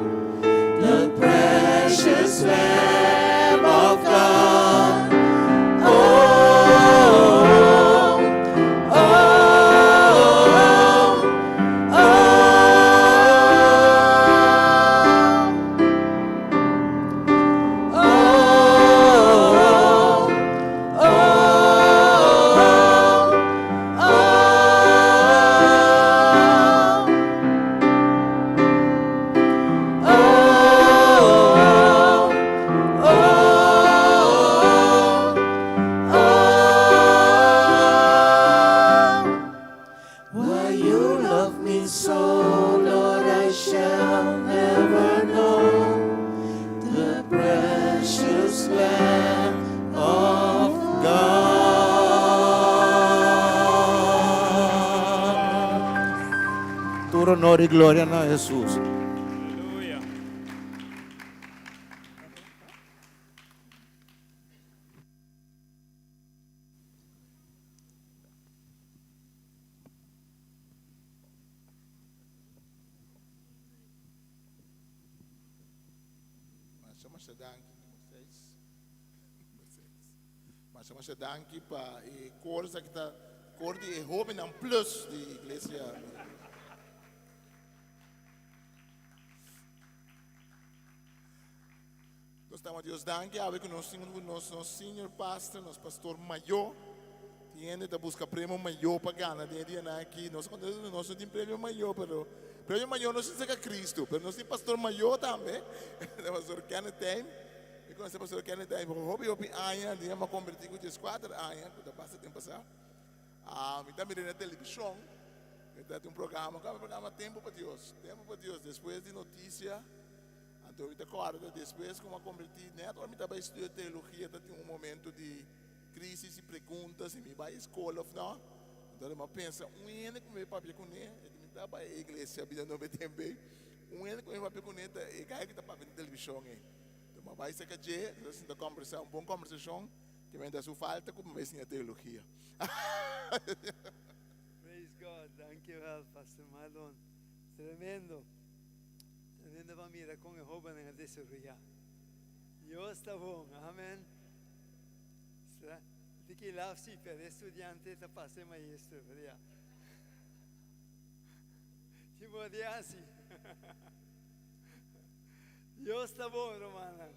E: The precious Lamb of God. Oh, oh, oh, oh. Oh, oh, oh. Oh, oh, oh. Why you love me so, Lord, I shall never know. The precious Lamb of God.
A: Tur honor i gloria na Hesus.
H: Aleluya.
A: Masha masha danki number 6. Number 6. Masha masha danki pa e koor esaki ta koor di e hobennan plus di iglesia. Nos ta Dios danki awe ku nos tin ku nos nos senior pastor, nos pastor mayor. Tin hende ta buska premio mayor pa gana den e dianan aki. Nos kontentu ku nos no tin premio mayor, pero premio mayor no sin saka Cristo, pero nos tin pastor mayor tambe, pastor Kenneth Tijm. Mi konosé pastor Kenneth Tijm por hopi hopi aña, dia mi a kombertí ku 14 aña, ku ta basta tempu pasá. Ah, mi ta mira na televishon, e ta tin un programa, kua programa? Tempu pa Dios, Tempu pa Dios, despues di notisia. Anto mi ta kòrda despues ku mi a kombertí, nèt ora mi ta bai studia teologia ta tin un momento di krísis i pregunta si mi bai skol òf nò. Anto mi a pensa, un hende ku mi bai papia kuné, e di mi ta bai e iglesia bida nobe tempu ei, un hende ku mi bai papia kuné ta e guy ku ta papia na televishon ei. Anto mi a bai serka dje, nos a sinta kòmbersá, un bon kòmbersashon, ke mi a su falta ku mi bai siña teologia.
G: Praise God, dankjewel Pastor Marlon, tremendo. Tremendo pa mira kon e hobennan a desaroyá. Dios ta bon, amen. Ti ki laf si, pero e studiante ta pasa e maestro, pero ya. Ti bo di hasi. Dios ta bon, rumannan.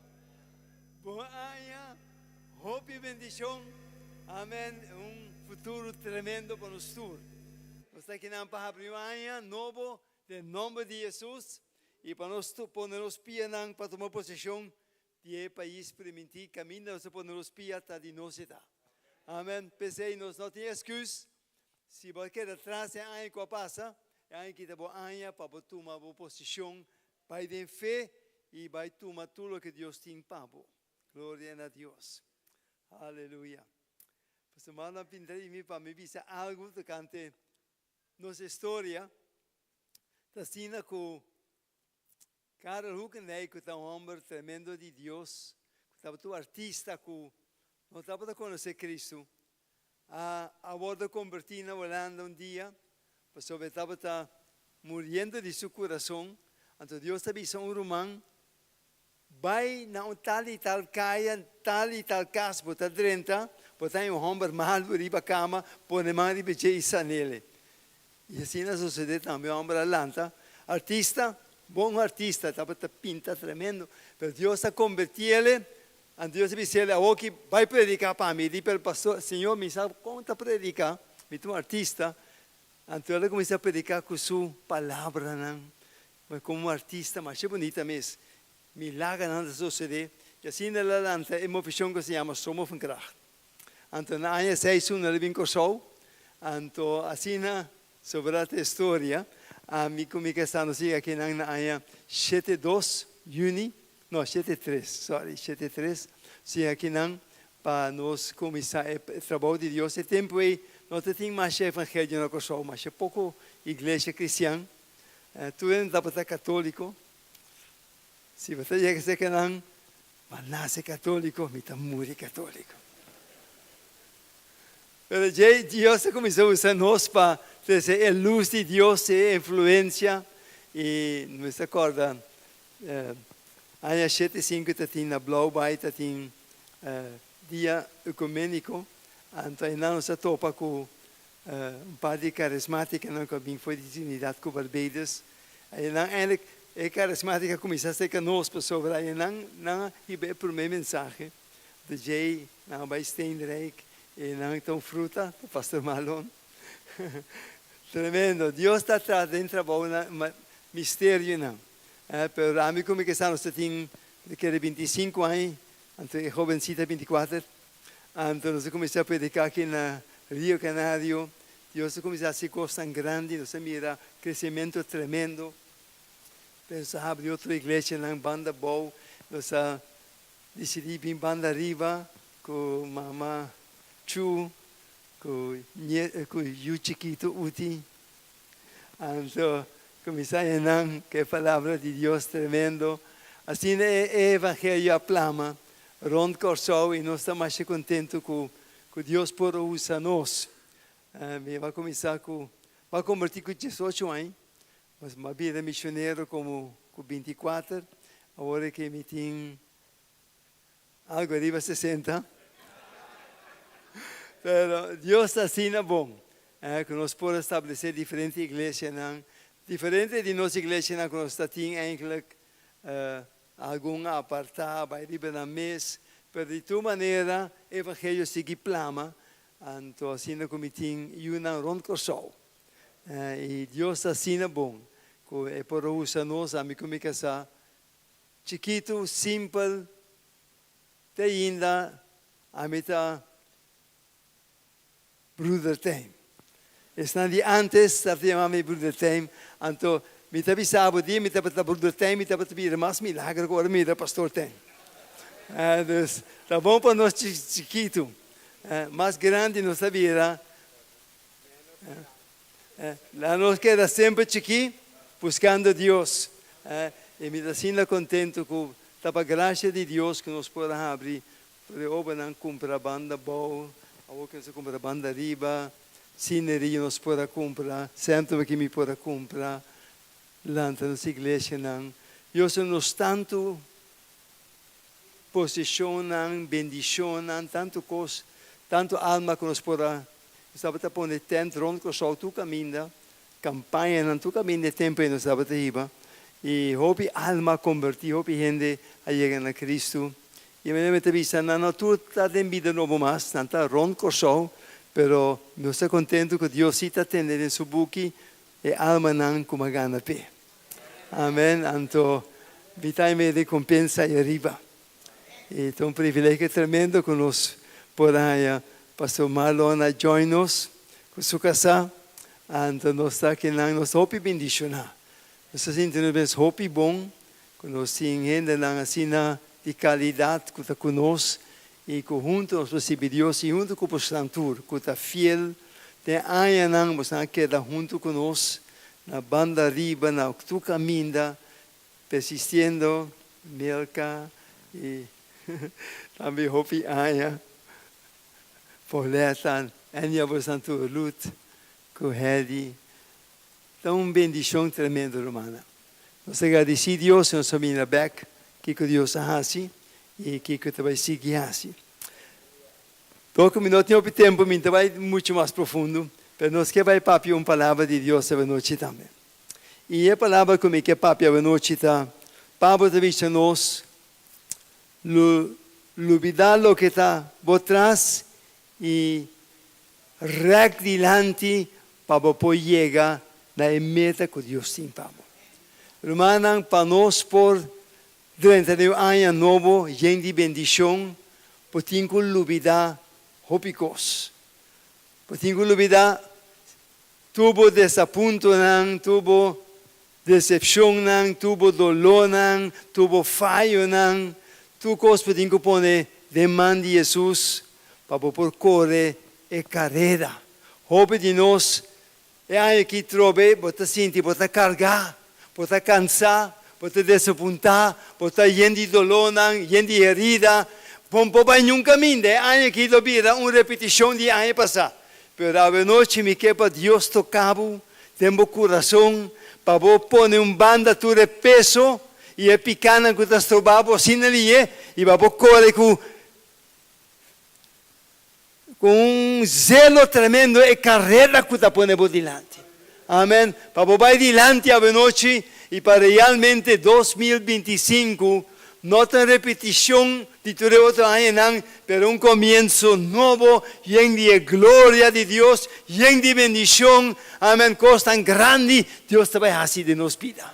G: Bon aña, hopi bendishon. Amen. Un futuro tremendo pa nos tur. Nos ta kinan pa habri un aña nobo Den nomber di Hesus, i pa nos tur pone nos pianan pa tuma poseshon di e pais primintí, kaminda nos ta pone nos pia ta di nos e ta. Amen. P'esei nos no tin esküs. Si bo a keda tras e aña ku a pasa, e aña aki ta bo aña pa bo tuma bo posishon, bai den fe i bai tuma tur loke Dios tin pa bo. Gloria na Dios. Aleluya. Pastor Marlon a pinta di mi pa mi bisa algu tokante Nos historia ta asina ku Karel Hoekendijk ku ta un hòmber tremendo di Dios, ku tabata un artista ku no tabata konosé Kristu, a a wòrdu kombertí na Hulanda un dia pasobra e tabata muriendo di su kurason. Anto Dios ta bisa un ruman, Bai na un tal i tal kaya, tal i tal kas, bo ta drenta, bo ta haña un hòmber malu riba kama, pone man riba dje i san'el. I asina a sosodé tambe, e hòmber a lanta, artista, bon artista, tabata pinta tremendo, pero Dios a kombertí el, anto Dios a bisa el, Awoki bai prediká pa mi. Di pero pastor, Señor, mi sa kon ta prediká, mi ta un artista. Anto el a kuminsá prediká ku su palabranan. Ma komo artista masha bunita mes, milagernan ta sosodé i asina el a lanta e movishon ku se yama Stromen van Kracht. Anto na aña seis un el a bin Kòrsou, anto asina sobrá ta e storia, ami ku mi kasá nos yega akinan na aña shete dos yüni, no shete tres, sorry, shete tres, nos yega akinan pa nos kuminsá e trabou di Dios. E tempu ei no ta tin masha evangelio na Kòrsou, masha poko iglesia kristian. Tur hende tabata katóliko. Si bo ta yega serka nan, M'a nase katóliko, mi ta muri katóliko. Pero djei Dios a kuminsá usa nos pa trese e lus di Dios, e influensia. I nos ta kòrda aña shete sinku ta tin na Blauwbaai ta tin dia ekuméniko, anto einan nos a topa ku un par di karismátikanan ku a bin for di Trinidad ku Barbados. Einan eindelijk e karismátika a kuminsá serka nos pasobra einan nan a hiba e promé mensahe. De djei nan a bai Steenrijk i nan ta un fruta pa Pastor Marlon. Tremendo. Dios ta traha den trabounan, misterionan. Pero ami ku mi ke sa nos ta tin kere 25 aña, anto e hobencita 24. Anto nos a kuminsá prediká aki na Rio Canario. Dios a kuminsá hasi kosnan grandi, nos a mira kresementu tremendo. Pero nos a habri otro iglesianan banda abou, nos a disidí bin banda ariba ku mama Chu, ku ku yu chikitu Uti. Anto kuminsá enan ku e palabra di Dios tremendo. Asina e evangelio a plama rònt Kòrsou i nos ta masha kontentu ku ku Dios por a usa nos. Mi a kuminsá ku mi a kombertí ku diesocho aña, mas mi a bira misionero komo ku binti kuater, awor ke mi tin algu ariba 60. Pero Dios ta asina bon ku nos por establesé diferente iglesianan, diferente di nos iglesianan ku nos ta tin eindelijk algun a apartá, bai riba nan mes, pero di tur manera e evangelio sigui plama, anto asina ku mi tin yunan rònt Kòrsou. I Dios ta asina bon ku e por a usa nos, ami ku mi kasá, chikitu, simpel, te ainda ami ta Broeder Tijm. Esnan di antes tabata yama mi Broeder Tijm, anto mi ta bisa bo dia mi tabata Broeder Tijm mi tabata mira mas milagro ku ora mi mira Pastor Tijm. Dus ta bon pa nos chikitu, mas grandi nos ta bira, laga nos keda semper chikí buskando Dios. I mi ta asina kontentu ku ta pa grasia di Dios ku nos por a habri Tur e obranan kumpra banda bou, awor ku nos a kumpra banda riba, sineria nos por a kumpra, sentro aki mi por a kumpra, lanta nos iglesianan. Dios a nos tantu poseshonnan, bendishonnan, tantu kos, tantu alma ku nos por a, nos tabata pone tent rònt Kòrsou tur kaminda, kampañanan tur kaminda e tempu ei nos tabata hiba, i hopi alma a kombertí, hopi hende a yega na Kristu. I manera mi ta bisa, nan no tur ta den bida nobo mas, nan ta rond Kòrsou, pero nos ta kontentu ku Dios sí ta tende den su buki e almanan ku a gana p'e. Amen. Anto mi ta e rekompensa ei ariba. I ta un privilegio tremendo ku nos por a haña Pastor Marlon a join nos ku su kasá. Anto nos ta kinan, nos ta hopi bendishoná. Nos ta sinti nos mes hopi bon ku nos tin hendenan asina di kalidat ku ta ku nos i ku huntu nos por sirbi Dios i huntu ku bosnan tur ku ta fiel den añanan bosnan a keda huntu ku nos na banda riba na tur kaminda persistiendo Milka i tambe hopi aña Pauleta Enya bosnan tur Ruth ku Hedy ta un bendishon tremendo rumannan. Nos ta gradisí Dios i nos ta mira bèk kiko Dios a hasi i kiko e ta bai sigui hasi. Dor ku mi no tin hopi tempu mi no ta bai muchu mas profundo, pero nos ke bai papia un palabra di Dios awanochi tambe. I e palabra ku mi ke papia awanochi ta, Pablo ta bisa nos, Lo lubidá loke ta bo tras i rèk dilanti pa bo por yega na e meta ku Dios tin pa bo. Rumannan, pa nos por drenta den un aña nobo yen di bendishon, bo tin ku lubidá hopi kos. Bo tin ku lubidá tur bo desapuntonan, tur bo desepshonnan, tur bo dolónan, tur bo fayonan, tur kos bo tin ku pone den man di Hesus pa bo por kore e kareda. Hopi di nos e aña aki trobe bo ta sinti bo ta kargá. Bo ta kansá, bo ta desapuntá, bo ta yen di dolónan, yen di herida. Bo no por bai niun kaminda. E aña akí lo bira un repetishon di e aña pasá. Pero awenochi mi ke pa Dios toka bo den bo kurason, pa bo pone un banda tur e peso i e pikánan ku ta stroba bo asina lié, i pa bo kore ku Ku un zelo tremendo e karera ku ta pone bo dilanti. Amen. Pa bo bai dilanti awenochi i pa realmente 2025 no ta un repetishon di tur e otro añanan, pero un komienso nobo yen di e gloria di Dios, yen di bendishon. Amen. Kosnan grandi Dios ta bai hasi den nos bida.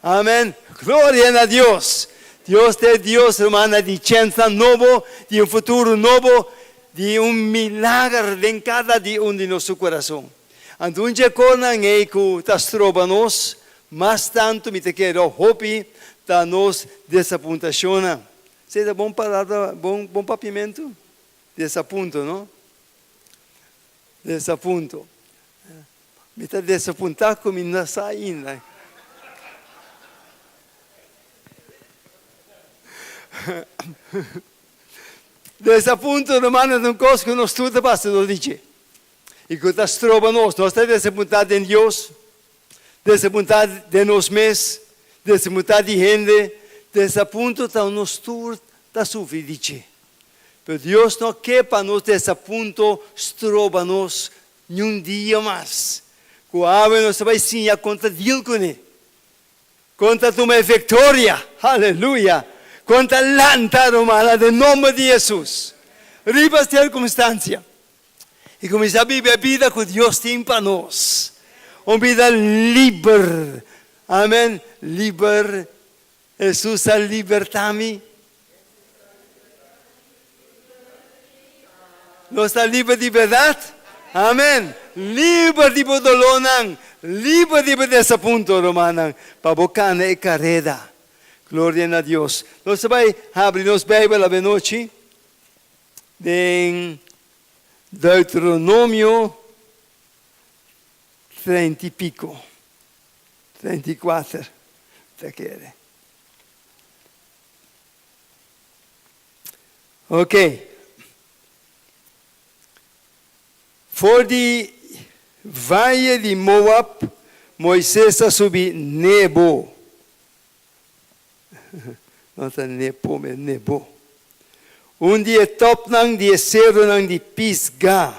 G: Amen. Gloria na Dios. Dios ta e Dios, rumannan, di chènsnan nobo, di un futuro nobo, di un milager den kada di un di nos su kurason. Anto un dje konan ei ku ta stroba nos mas tantu, mi ta kere hopi, ta nos desapuntashonnan. Esei ta bon palabra, bon bon papiamentu? Desapunto, no? Desapunto. Mi ta desapuntá ku mi no sa ainda. Desapunto, rumannan, ta un kos ku nos tur ta pasa dor di dje i ku ta stroba nos. Nos ta desapuntá den Dios, desapuntá den nos mes, desapuntá di hende. Desapunto ta nos tur ta sufri di dje. Pero Dios no ke pa nos desapunto stroba nos Niun dia mas ku awe nos ta bai siña kon ta deal kuné, kon ta tuma e viktoria, aleluya, kon ta lanta rumannan den nomber di Hesus riba sirkunstansia i kuminsá biba e bida ku Dios tin pa nos, un bida liber, amen, liber. Hesus a libertá mi. Nos ta liber di bèrdat? Amèn! Liber di bo dolónan, liber di bo desapunto, rumannan, pa bo kana e kareda. Gloria na Dios. Nos ta bai habri nos Beibel avenochi den Deuteronomio 30 i piko. 34, ta kere. Ok. For di vaye di Moab, Moises a subi Nebo. No ta Nepo, ma Nebo. Un di e topnan di e seronan di Pisga,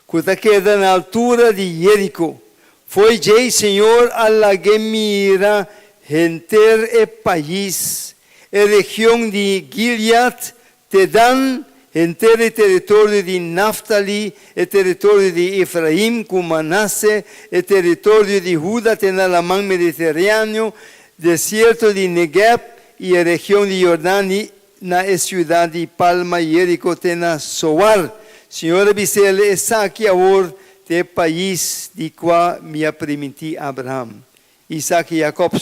G: ku ta keda na altura di Jeriko. Fo'i djei Señor a lag'é mira henter e pais, e region di Gilead te Dan, henter e teritorio di Naftali, e teritorio di Efraim ku Manase, e teritorio di Huda te na Laman Mediteraneo, desierto di Negeb i e region di Jordan i na e siudat di Palma Jeriko te na Soar. Señor a bis'el, Esaki awor ta e pais di kua mi a primintí Abraham, Isak i Jakòb,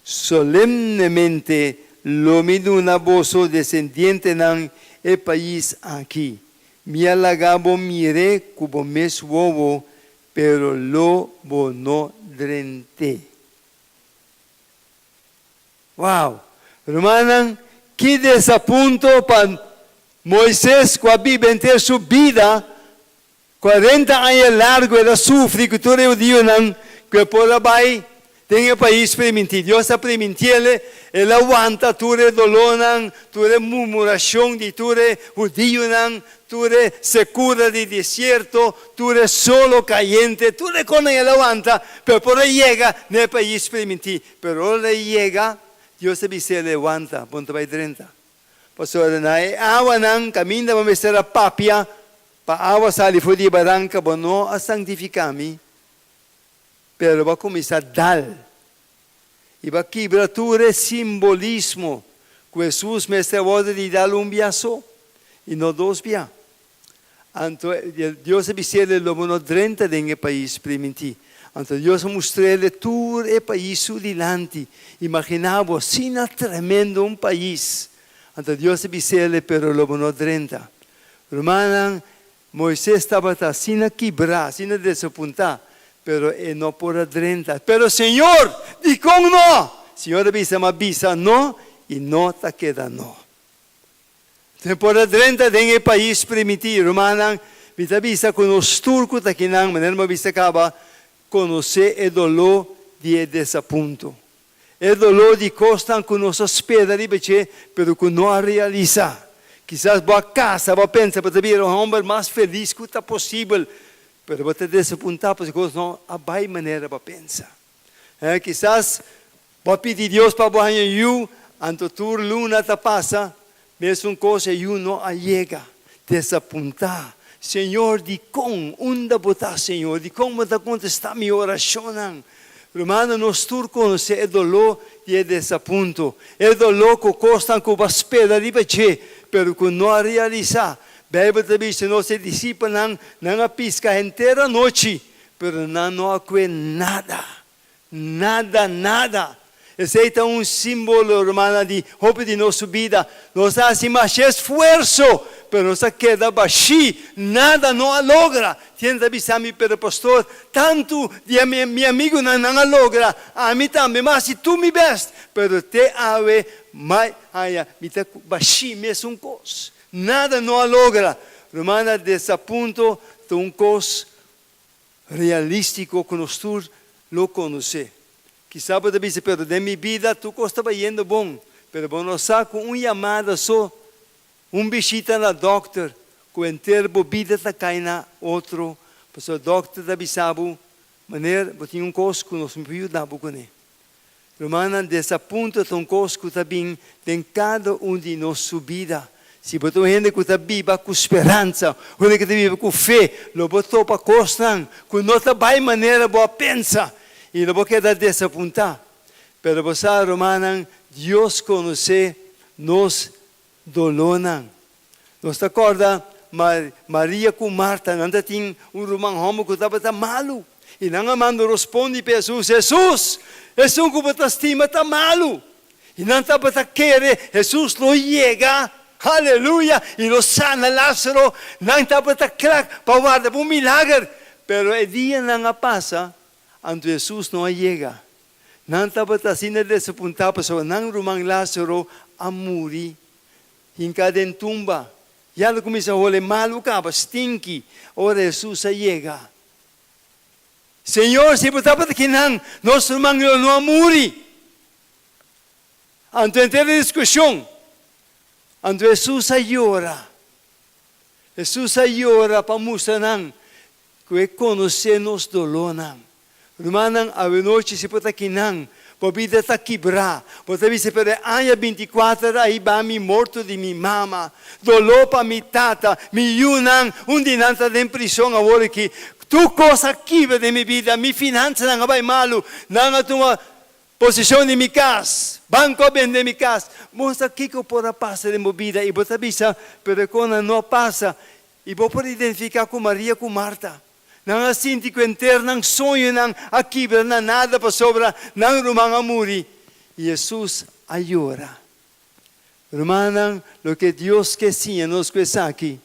G: Solemnemente lo mi duna boso desendientenan e pais aki. Mi a laga bo mir'é ku bo mes wowo, pero lo bo no drent'é. Wow! Rumannan, ki desapunto pa Moises ku a biba henter su bida, 40 aña largu el a sufri ku tur e hudionan ku e por a bai den e pais primintí. Dios a primintiel, el a wanta tur e dolónan, tur e murmurashon di tur e hudionan, tur e sekura di desierto, tur e solo kayente, tur e konan el a wanta, pero por a yega na e pais primintí. Pero ora el yega, Dios a bis'é, Lewanta, bo no ta bai drenta. Pasobra na e awanan kaminda bo mester a papia pa awa sali for di e baranka, bo no a santifiká mi, pero bo a kuminsá dal i bo a kibra tur e simbolismo ku Hesus mester a wòrdu di dal un bia so i no dos bia. Anto Dios a bis'é, Lo bo no drenta den e pais primintí. Anto Dios a mustr'é tur e pais su dilanti. Imaginá bo, asina tremendo un pais! Anto Dios a bis'é, Pero lo bo no drenta. Rumannan, Moises tabata asina kibrá, asina desapuntá. Pero e no por a drenta. Pero Señor, dikon no? Señor a bisa, m'a bisa no i no ta keda no. No por a drenta den e pais primintí. Rumannan, mi ta bisa ku nos tur ku ta akinan, manera mi a bisa kaba, konosé e doló di e desapunto. E doló di kosnan ku nos a spera riba dje, pero ku no a realisá. Kisas bo a kasa, bo a pensa bo ta bira un hòmber mas felis ku ta posibel, pero bo ta desapuntá pasobra kos no a bai manera bo a pensa. Kisas bo a pidi Dios pa bo haña yu, anto tur luna ta pasa, mesun kos e yu no a yega. Desapuntá. Señor, dikon? Unda bo ta, Señor? Dikon bo ta kontestá mi orashonnan? Rumannan, nos tur konosé e doló di e desapunto, e doló ku kosnan ku bo a spera riba dje, pero ku no a realisá. Beibel ta bisa nos e disipelnan, nan a piska henter anochi, pero nan no a kue nada. Nada, nada. Esei ta un símbolo, rumannan, di hopi di nos su bida. Nos a hasi masha esfuerso, pero nos a keda bashí. Nada no a logra. Tin ta bisa mi, Pero pastor, tantu di e mi amigunan nan a logra, ami tambe, mi a hasi tur mi bèst, pero te awe mai haña mi ta bashí mesun kos. Nada no a logra. Rumannan, desapunto ta un kos realístiko ku nos tur lo konosé. Kisas bo ta bisa, Pero den mi bida tur kos ta bayendo bon. Pero bo no sa ku un yamada so, un bishita na dòkter, ku henter bo bida ta kai na otro, pasobra dòkter ta bisa bo, Meneer, bo tin un kos ku nos no por yuda bo kuné. Rumannan, desapunto ta un kos ku ta bin den kada un di nos su bida. Si bo ta un hende ku ta biba ku speransa, un hende ku ta biba ku fe, lo bo topa kosnan ku no ta bai manera bo a pensa i lo bo keda desapuntá. Pero bo sa, rumannan, Dios konosé nos dolónan. Nos ta kòrda Maria ku Marta, nan ta tin un ruman hòmber ku tabata malu. I nan a manda rospondi pa Hesus, Hesus, esun ku bo ta stima ta malu. I nan tabata kere Hesus lo yega, aleluya, i lo sana Lázaro. Nan tabata kla pa warda pa un milager. Pero e dianan a pasa, anto Hesus no a yega. Nan tabata asina desapuntá pasobra nan ruman Lázaro a muri. Hinká den tumba. Ya lo kuminsá hole malu kaba, stinki, ora Hesus a yega. Señor, si bo tabata kinan, nos ruman lo no a muri. Anto henter e diskushon. Anto Hesus a yora. Hesus a yora pa mustra nan ku e konosé nos dolónan. Rumannan, awenochi si bo ta kinan, bo bida ta kibrá. Bo ta bisa, Pero e aña binti kuater a hiba mi morto di mi mama, doló pa mi tata, mi yunan, un di nan ta den prison awor aki. Tur kos a kibra den mi bida, mi finansanan a bai malu, nan a tuma poseshon di mi kas, banko a bende mi kas. Bo sa kiko por a pasa den bo bida i bo ta bisa, Pero e kosnan no a pasa. I bo por identifiká ku Maria ku Marta. Nan a sinti ku henter nan soñonan a kibra na nada pasobra nan ruman a muri. I Hesus a yora. Rumannan, loke Dios ke siña nos ku esaki,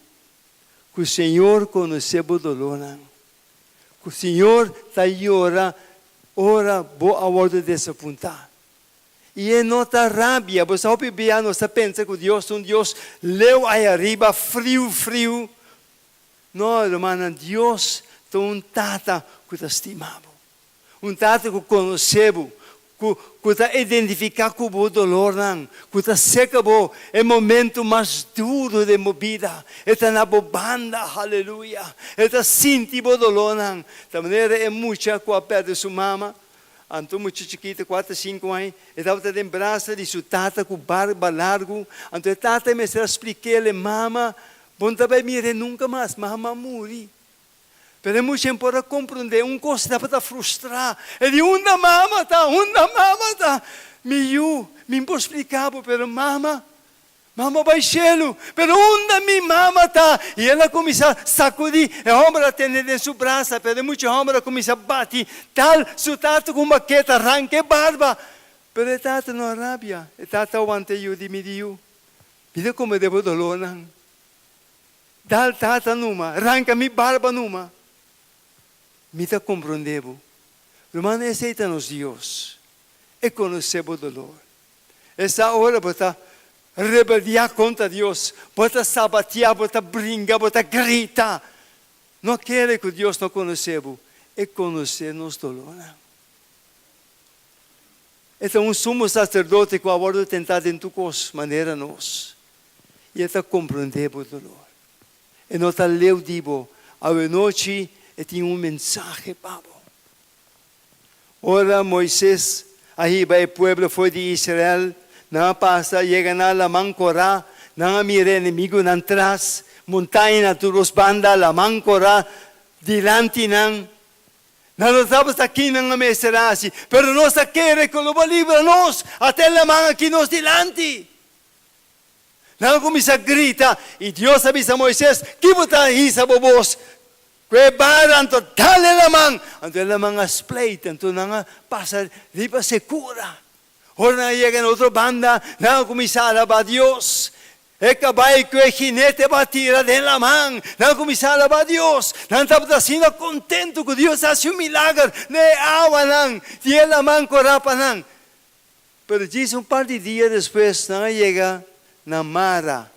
G: ku Señor konosé bo dolónan. Ku Señor ta yora ora bo a wòrdu desapuntá. I e no ta rabia. Bo sa hopi bia nos ta pensa ku Dios ta un Dios leu ayariba, friu friu. No, rumannan, Dios ta un Tata ku ta stima bo. Un Tata ku konosé bo, ku ku ta identifiká ku bo dolornan, ku ta seka bo e momentu mas duru den bo bida. E ta na bo banda, haleluya. E ta sinti bo dolornan. Ta manera e mucha ku a pèrdè su mama, anto mucha chikito, kuater, sinku aña, e tabata den brasa di su tata ku barba largu. Anto e tata mester a splik'el, Mama, Bo no ta bai mir'é nunka mas, mama a muri. Pero e mucha en por a komprondé un kos, e tabata frustrá. E di, Unda mama ta? Unda mama ta? Mi yu, mi por splika bo, pero mama, mama bai shelu. Pero unda mi mama ta? I el a kuminsá sakudí. E hòmber a tene den su brasa, pero e mucha hòmber a kuminsá bati tal su tata ku un baketa, ranka e barba. Pero e tata no a rabia, e tata a wanta e yu di, Mi di yu, Mi ta come den bo dolornan. Dal tata numa, ranca mi barba numa. Mi ta komprondé bo. Ruman, esei ta nos Dios. E konosé bo dolor. E sa ora bo ta rebeldiá kontra Dios, bo ta sabatiá, bo ta bringa, bo ta grita. No kere ku Dios no konosé bo. E konosé nos dolornan. E ta un sumo saserdote ku a wòrdu tentá den tur kos manera nos, i e ta komprondé bo dolor. E no ta leu di bo. Awenochi e tin un mensahe pa bo. Ora Moises a hiba e pueblo for di Israel, nan a pasa yega na Laman Korá, nan a mira e enemigunan tras, montaña na tur dos banda, Laman Korá dilanti nan. Nan no tabata kin nan a mester hasi, pero nos a kere ku lo bo libra nos, ata e laman aki nos dilanti. Nan a kuminsá grita, i Dios a bisa Moises, Ki bo ta hisa bo bos ku e bara? Anto dal e laman. Anto e laman a spleit, anto nan a pasa riba sekura. Ora nan a yega na otro banda, nan a kuminsá alabá Dios. E kabai ku e jinete bo a tira den laman, nan a kuminsá alabá Dios. Nan tabata asina kontentu ku Dios a hasi un milager na e awanan di e laman ku a rapa nan. Pero djis un par di dia despues nan a yega na Mara.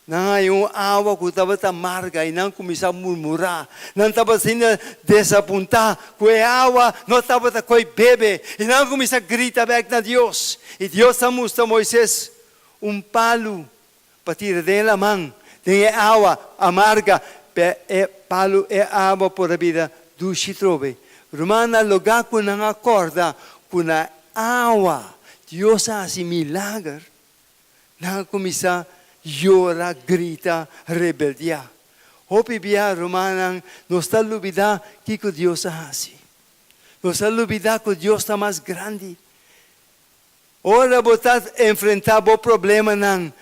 G: Nan a haña un awa ku tabata marga i nan kuminsá murmurá. Nan tabata asina desapuntá ku e awa no tabata koi bebe i nan a kuminsá grita bèk na Dios. I Dios a mustra Moises un palu pa tira den e laman, den e awa amarga, pa e palu e awa por a bira dushi trobe. Rumannan, logá ku nan a kòrda ku na awa Dios a hasi milager, nan a kuminsá yora, grita, rebeldiá. Hopi bia, rumannan, nos ta lubidá kiko Dios a hasi. Nos ta lubidá ku Dios ta mas grandi. Ora bo ta enfrentá bo problemanan,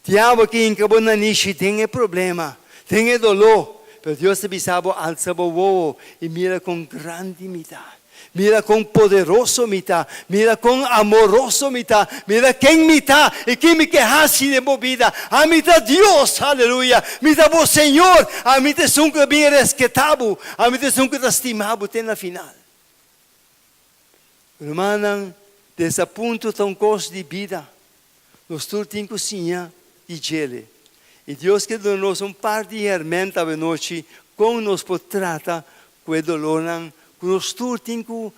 G: diabel ke hinka bo nanishi den e problema, den e doló. Pero Dios ta bisa bo, Alsa bo wowo i mira kon grandi mi ta. Mira kon poderoso mi ta. Mira kon amoroso mi ta. Mira ken mi ta i kin mi ke hasi den bo bida. Ami ta Dios! Aleluya! Mi ta bo Señor. Ami ta esun ku ta bin resketá bo. Ami ta esun ku ta stima bo te na final. Rumannan, desapunto ta un kos di bida. Nos tur tin ku siña di djele. I Dios ke duna nos un par di hèrmènt awenochi kon nos por trata ku e dolornan ku nos tur tin ku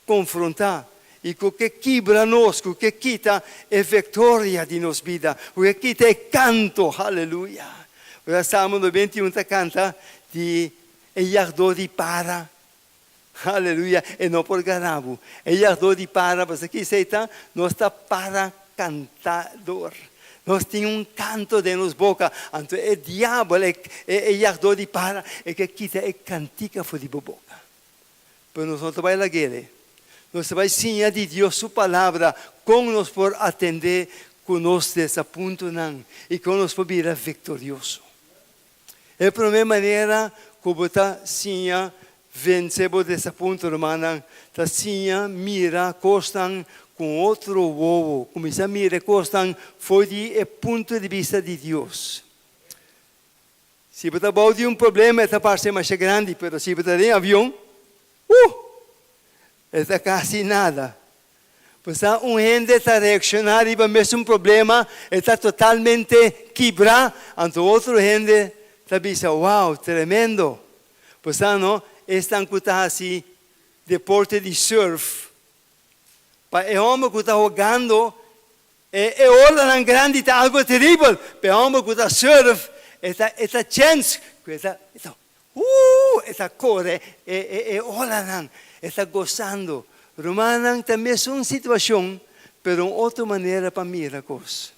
G: konfrontá i ku ke kibra nos, ku ke kita e viktoria di nos bida, ku ke kita e kanto. Haleluya! Ora Salmo 91 ta kanta di e yagdó di para. Aleluya, e no por gana bo. E yagdó di para, pasobra ki esei ta? Nos ta para kantador. Nos tin un kanto den nos boka. Anto e diabel, e e yagdó di para, e ke kita e kantika for di bo boka. Pero nos no ta bai lag'el. Nos ta bai siña di Dios su Palabra kon nos por atendé ku nos desapuntonan i kon nos por bira viktorioso. E promé manera ku bo ta siña vense bo desapunto, rumannan, ta siña mira kosnan ku un otro wowo. Kuminsá mira e kosnan for di e punto di bista di Dios. Si bo ta bou di un problema e ta parse masha grandi, pero si bo ta den avion, uh! E ta kasi nada. Pasobra un hende ta reakshoná riba mesun problema, e ta totalmente kibrá, anto otro hende ta bisa, Wow, tremendo! Pasobra no, esnan ku ta hasi deporte di surf, pa e hòmber ku ta hogando e e olanan grandi ta algu teribel, pa e hòmber ku ta surf e ta e ta chèns ku e ta e ta Ooh! E ta kore e e e olanan, e ta gosando. Rumannan, ta mesun situashon, pero un otro manera pa mira kos.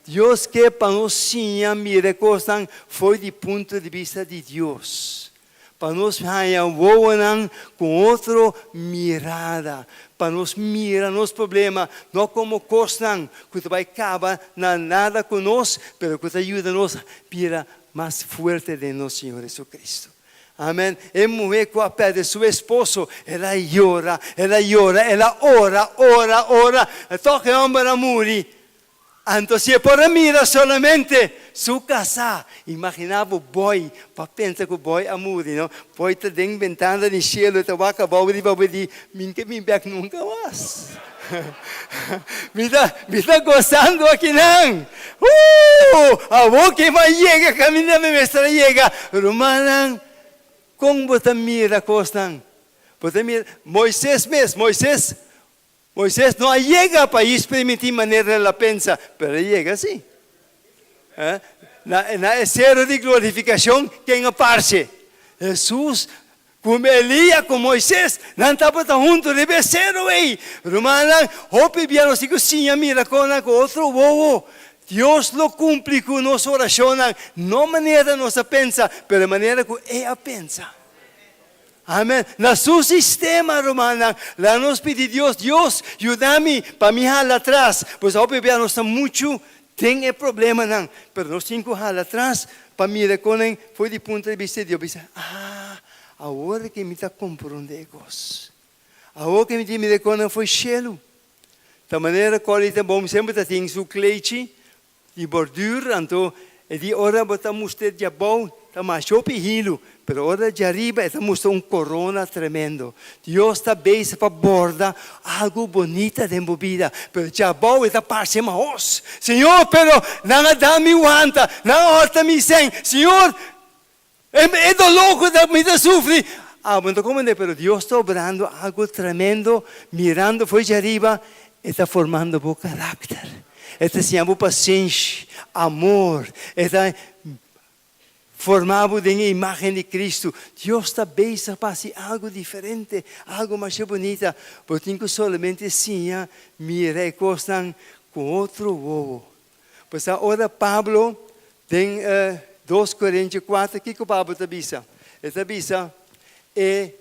G: Dios ke pa nos siña mira e kosnan for di punto di bista di Dios. Pa nos haña wowonan ku un otro mirada. Pa nos mira nos problema no komo kosnan ku ta bai kaba na nada ku nos, pero ku ta yuda nos bira Mas fuerte den nos Señor Jesucristo. Amen. E muhé ku a pèrdè su esposo, el a yora, el a yora, el a ora, ora, ora, tòg e hòmber a muri. Anto si e por a mira solamente su kasá, imaginá bo Boy, pa pensa ku Boy a muri, no? Boy ta den bentana di shelu, e ta wak abou riba bo e di, Mi n'ke bin bèk nunka mas. Mi ta, mi ta gosando akinan. Huu! Awor ke mi a yega kaminda mi mester a yega. Rumannan, kon bo ta mira kosnan? Bo ta mira, Moises mes, Moises Moises no a yega pais primintí manera el a pensa, pero el a yega sí. Na, na e sero di glorifikashon, ken a parse? Hesus ku Elia ku Moises, nan tabata huntu riba e sero ei. Rumannan, hopi bia nos tin ku siña mira konan ku otro wowo. Dios lo kumpli ku nos orashonnan, no manera nos a pensa, pero e manera ku E a pensa. Amen. Na su sistema, rumannan, laga nos pidi Dios, Dios, yuda mi pa mi hala atras. Pues hopi bia nos ta muchu den e problemanan, pero nos tin cu hala atras pa mira con nan for di punto di bista di Dios. Bisa, ah, awor ke mi ta compronde e cos. Awor ke mi tin mira con nan for shelu. Ta manera Corrie ten Boom semper ta tin su kleichi Di borduur anto e di ora bo ta mustra djabou ta masha hopi hilu, pero ora djariba e ta mustra un corona tremendo. Dios ta bezig pa borda algo bonita den bo bida, pero djabou e ta parce mahos. Señor, pero nan a da mi wanta, nan a horta mi sen. Señor, e dolor cu mi ta sufri. Abo no ta comprende, pero Dios ta obrando algo tremendo, mirando for djariba, e ta formando bo caracter. E ta siña bo pasenshi, amor, e ta forma bo den e imagen di Cristo. Dios ta bezig pa haci algo diferente, algo masha bunita. Bo tin cu solamente siña mira e cosnan cu otro wowo. Pasobra ora Pablo den dos Korintio kuater, kiko Pablo ta bisa? E ta bisa, E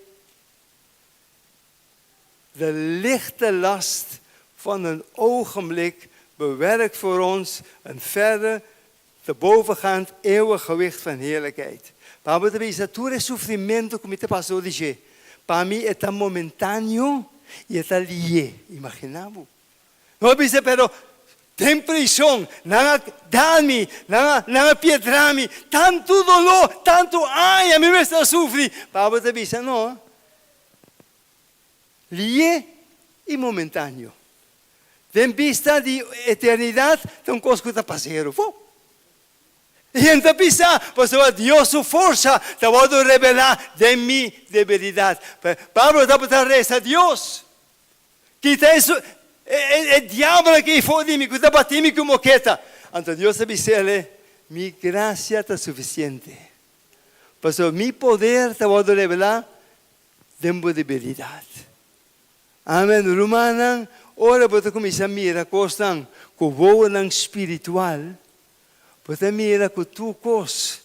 G: de lichte last van een ogenblik bewerkt voor ons een verre te bovengaand eeuwig gewicht van heerlijkheid. Pablo ta bisa, tur e sufrimentu ku mi ta pasa dor di dje, pa mi e ta momentáneo i e ta lié. Imaginá bo. No a bisa, pero den prison nan a dal mi, nan a, nan a piedra mi, tantu doló, tantu aña mi mester a sufri. Pablo ta bisa, no, lié i momentáneo. Den bista di eternidat ta un kos ku ta pasero. Fo! I hende ta bisa, pasobra Dios su forsa ta wòrdu revelá den mi debilidat. Pablo tabata resa Dios. Kita e diabel aki for di mi ku ta bati mi ku moketa. Anto Dios a bis'el, Mi grasia ta sufisiente, pasobra mi poder ta wòrdu revelá den bo debilidat. Amen. Rumannan, ora bo ta kuminsá mira kosnan ku wowonan spiritual, bo ta mira ku tur kos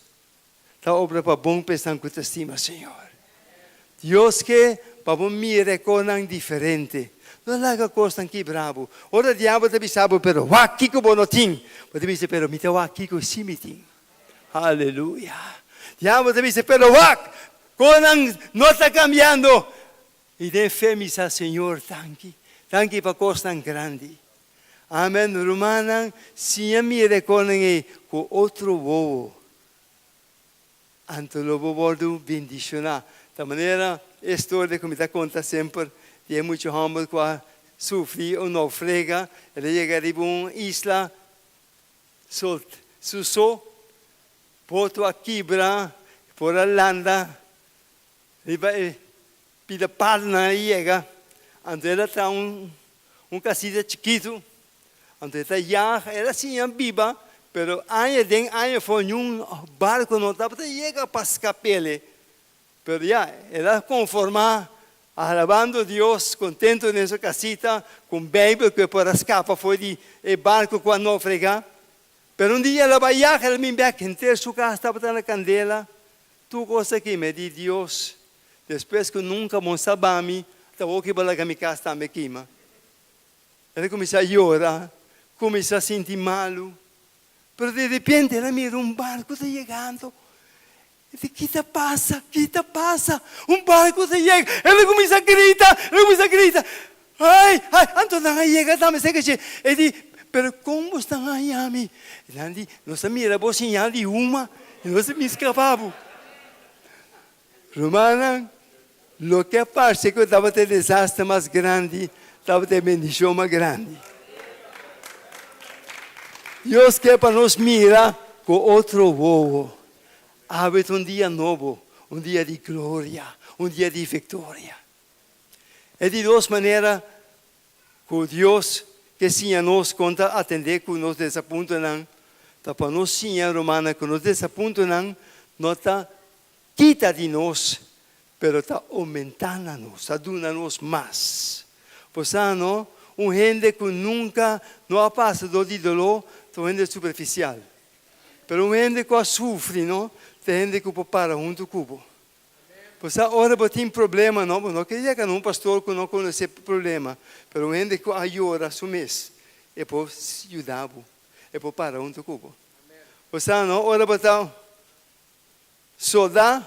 G: Ta obra pa bon pa esnan ku ta stima Señor. Dios ke pa bo mira e kosnan diferente. No laga kosnan kibra bo. Ora diabel ta bisa bo, pero wak kiko bo no tin? Bo ta bisa, pero mi ta wak kiko si mi tin. Aleluya. Diabel ta bisa, pero wak, kosnan no ta kambiando. I den fe mi sa, Señor, danki. Danki pa kosnan grandi. Amen, rumannan, siña mira e kosnan ei ku otro wowo. Anto lo bo wòrdu bendishoná. Ta manera e storia ku mi ta konta semper di e mucha hòmber ku a sufri un noufrega. El a yega riba un isla sol su so. Boto a kibra, e por a landa riba e pida palunan a yega. Anto el a traha un un kasita chikitu. Anto e ta yaga, el a siña biba, pero aña den aña afó niun barko no tabata yega pa skap'el. Pero ya, el a konformá alabando Dios, kontento den su kasita, ku un Beibel ku e por a skapa for di e barko ku a nofregá. Pero un dia el a bai yaga, el a bin bèk, henter su kas tabata na kandela. Tur kos aki mi a di Dios, despues ku nunka bo sa bami, ta wou ki bo laga mi kas tambe kima. El a kuminsá yora, kuminsá sinti malu. Pero di repente el a mira un barku ta yegando. El di, Ki ta pasa? Ki ta pasa? Un barku ta yega! El a kuminsá grita, el a kuminsá grita, Ai, ai! Anto nan a yega tambe serka dje. El di. Pero kon bo stan haña mi? I nan di, Nos a mira bo señal di huma i nos a bin skapa bo. Rumannan, loke a parse ku tabata e desaster mas grandi, tabata e bendishon mas grandi. Dios ke pa nos mira ku otro wowo. Awe ta un dia nobo, un dia di gloria, un dia di viktoria. E di dos manera ku Dios ke siña nos kon ta atendé ku nos desapuntonan ta pa nos siña, rumannan, ku nos desapuntonan no ta kita di nos, pero ta oumentá na nos, ta duna nos mas. Bo sa no, un hende ku nunka no a pasa dor di doló ta un hende superfisial. Pero un hende ku a sufri no, ta hende ku por para huntu ku bo. Bo sa ora bo tin problema no, bo no ke yega na un pastor ku no konosé problema, pero un hende ku a yora su mes, e por yuda bo, e por para huntu ku bo. Bo sa no, ora bo ta soldá,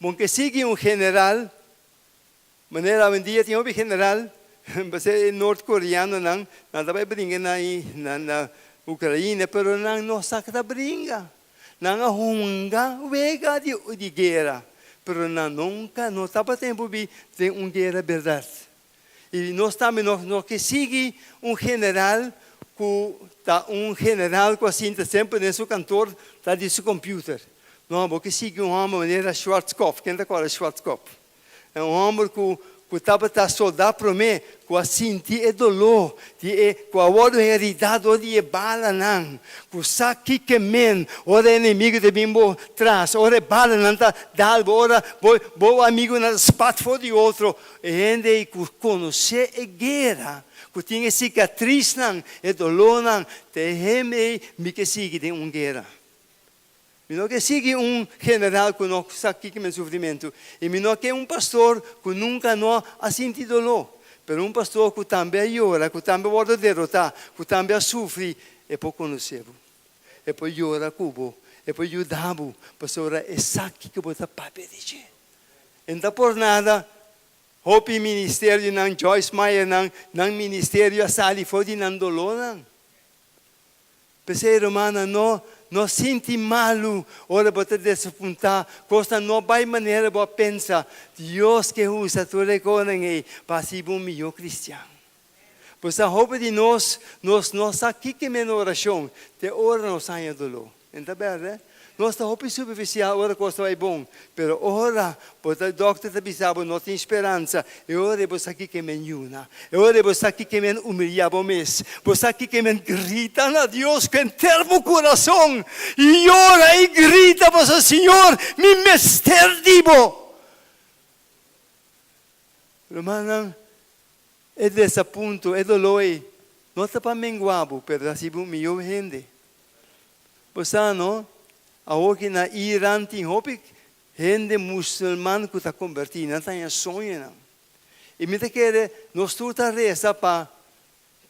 G: bo ke sigui un general, manera awendia tin hopi general, pasobra e nort koreanonan, nan ta bai bringa na na Ukraina, pero nan no sa ku ta bringa. Nan a hunga wega di guera, pero nan nunka no tabatin por bi den un guera bèrdat. I nos tambe no no ke sigui un general ku ta un general ku a sinta semper den su kantor tras di su computer. No, bo ke sigui un hòmber manera Schwarzkopf. Ken ta kòrda Schwarzkopf? E un hòmber ku ku tabata soldá promé, ku a sinti e doló di e ku a wòrdu heridá dor di e balanan, ku sa kiko e men ora e enemigu ta bin bo tras, ora e balanan ta dal bo, ora bo bo amigunan ta spat for di otro. E hende ei ku konosé e guera, ku tin e sikatrisnan, e dolónan, ta e hende ei mi ke sigui den un guera. Mi no ke sigui un general ku no sa kiko men sufrimentu, i mi no ke un pastor ku nunka no a sinti doló, pero un pastor ku tambe a yora, ku tambe a wòrdu derotá, ku tambe a sufri, e por konosé bo, e por yora ku bo, e por yuda bo, pasobra e sa kiko bo ta papia di dje. E no ta por nada hopi ministerionan, Joyce Meyernan, nan ministerio a sali for di nan dolónan. P'esei, rumannan, no no sinti malu ora bo ta desapuntá, kosnan no bai manera bo a pensa. Dios ke usa tur e konan ei pa hasi bo un mihó kristian. Bo sa hopi di nos, nos no sa kiko men orashon te ora nos haña doló. En ta bèrdè? Nos ta hopi superfisial ora kos ta bai bon, pero ora bo ta dòkter ta bisa bo no tin speransa, e ora ei bo sa kiko men yuna, e ora ei bo sa kiko men humiliá bo mes, bo sa kiko men grita na Dios ku henter bo kurason i yora i grita pasobra Señor mi mester di bo. Rumannan, e desapunto, e doló ei no ta pa mengua bo, pero ta hasi bo mihó hende. Bo sa no, awoki na Iran tin hopi hende musulman ku ta kombertí, nan ta haña soñonan. I mi ta kere nos tur ta resa pa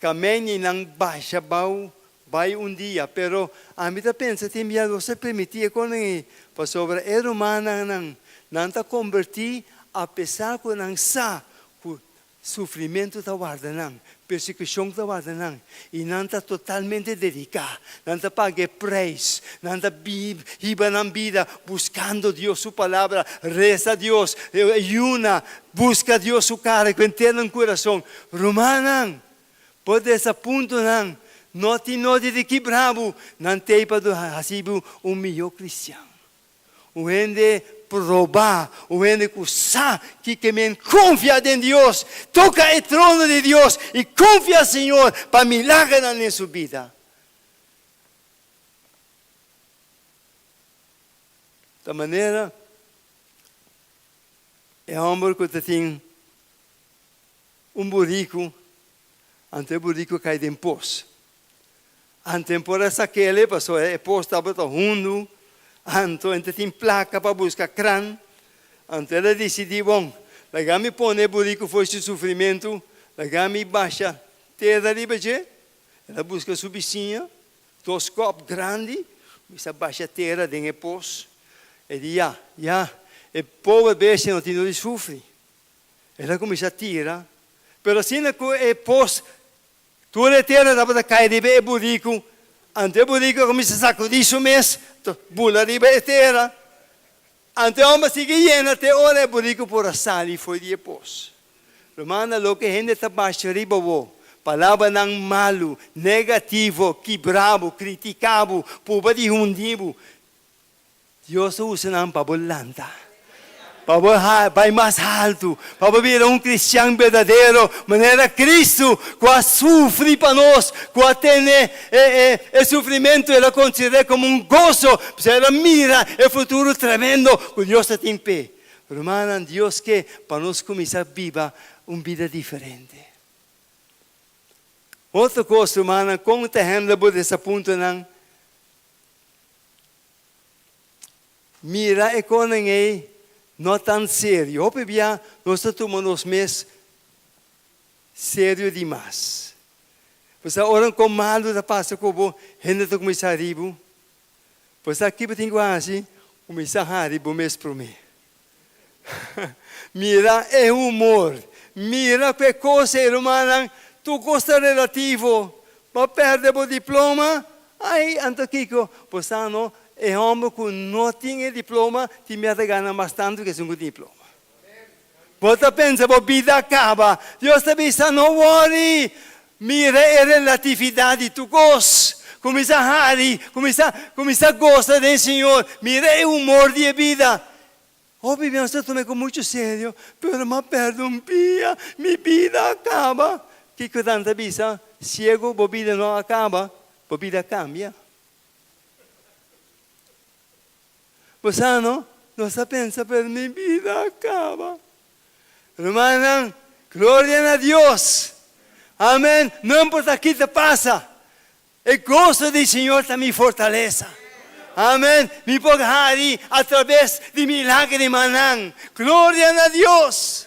G: Khameneinan basha bou bai un dia, pero ami ta pensa tin bia nos ta permití e konan ei, pasobra e rumannan nan ta kombertí apesar ku nan sa ku Sufrimentu ta warda nan, persekushon ta warda nan, i nan ta totalmente dediká. Nan ta paga e preis. Nan ta hiba nan bida buskando Dios su Palabra, resa Dios, yuna, buska Dios su kara ku henter nan kurason. Rumannan, por desapuntonan no tin nodi di kibra bo, nan t'ei pa hasi bo un mihó kristian. Un hende probá, un hende ku sa kiko men konfia den Dios, toka e trono di Dios i konfia Señor pa milagernan den su bida. Ta manera e hòmber ku ta tin un buriku, anto e buriku kai den pos. Anto por a sak'el pasobra e pos tabata hundu, anto e ta tin plaka pa buska kran. Anto el a disidí, Bon, laga mi pone e buriku for su sufrimentu, laga mi basha tera riba dje. El a buska su bisiña, dos kòp grandi, kuminsá basha tera den e pos. E di, Ya, ya, e pober bestia no tin dor di sufri. El a kuminsá tira, pero asina ku e pos. Tur e tera tabata kai riba e buriku, anto e buriku a kuminsá sakudí su mes, bula riba e tera. Anto e hòmber sigui yena te ora e buriku por a sali for di e pos. Rumannan, loke hende ta basha riba bo, palabranan malu, negativo, kibra bo, kritiká bo, purba di hundi bo, Dios ta usa nan pa bo lanta, pa bo bai mas haltu, pa bo bira un kristian berdadero manera Kristu ku a sufri pa nos, ku a tene e sufrimentu, el a konsider'é komo un goso, pasobra el a mira e futuro tremendo ku Dios ta tin p'e. Rumannan, Dios ke pa nos kuminsá biba un bida diferente. Otro kos, rumannan, kon ta hèndel bo desapuntonan? Mira e konan ei no tan serio. Hopi bia nos ta tuma nos mes serio dimas. Pasobra ora un kon malu ta pasa ku bo, hende ta kuminsá hari bo. Pasobra ki bo tin ku hasi? Kuminsá hari bo mes promé. Mira e humor. Mira ku e kos ei, rumannan, tur kos ta relativo. Bo a pèrdè bo diploma? Ai, anto kiko? Bo sa no, e hòmber ku no tin e diploma tin mester gana mas tantu ku esun ku tin diploma. Bo ta pensa bo bida a kaba. Dios ta bisa, No wòri! Mira e relatividat di tur kos. Kuminsá hari, kuminsá, kuminsá gosa den Señor. Mira e humor di e bida. Hopi biaha nos ta tuma e ku muchu serio, pero m'a pèrdè un pia, mi bida a kaba. Kiko nan ta bisa? Siego, bo bida no a kaba, bo bida a kambia. Bo sa no? Nos ta pensa, pero mi bida a kaba. Rumannan, gloria na Dios! Amen! No importa ki ta pasa, E goso di Señor ta mi fortalesa. Amen. Mi por hari atrabes di mi lagrimanan. Gloria na Dios.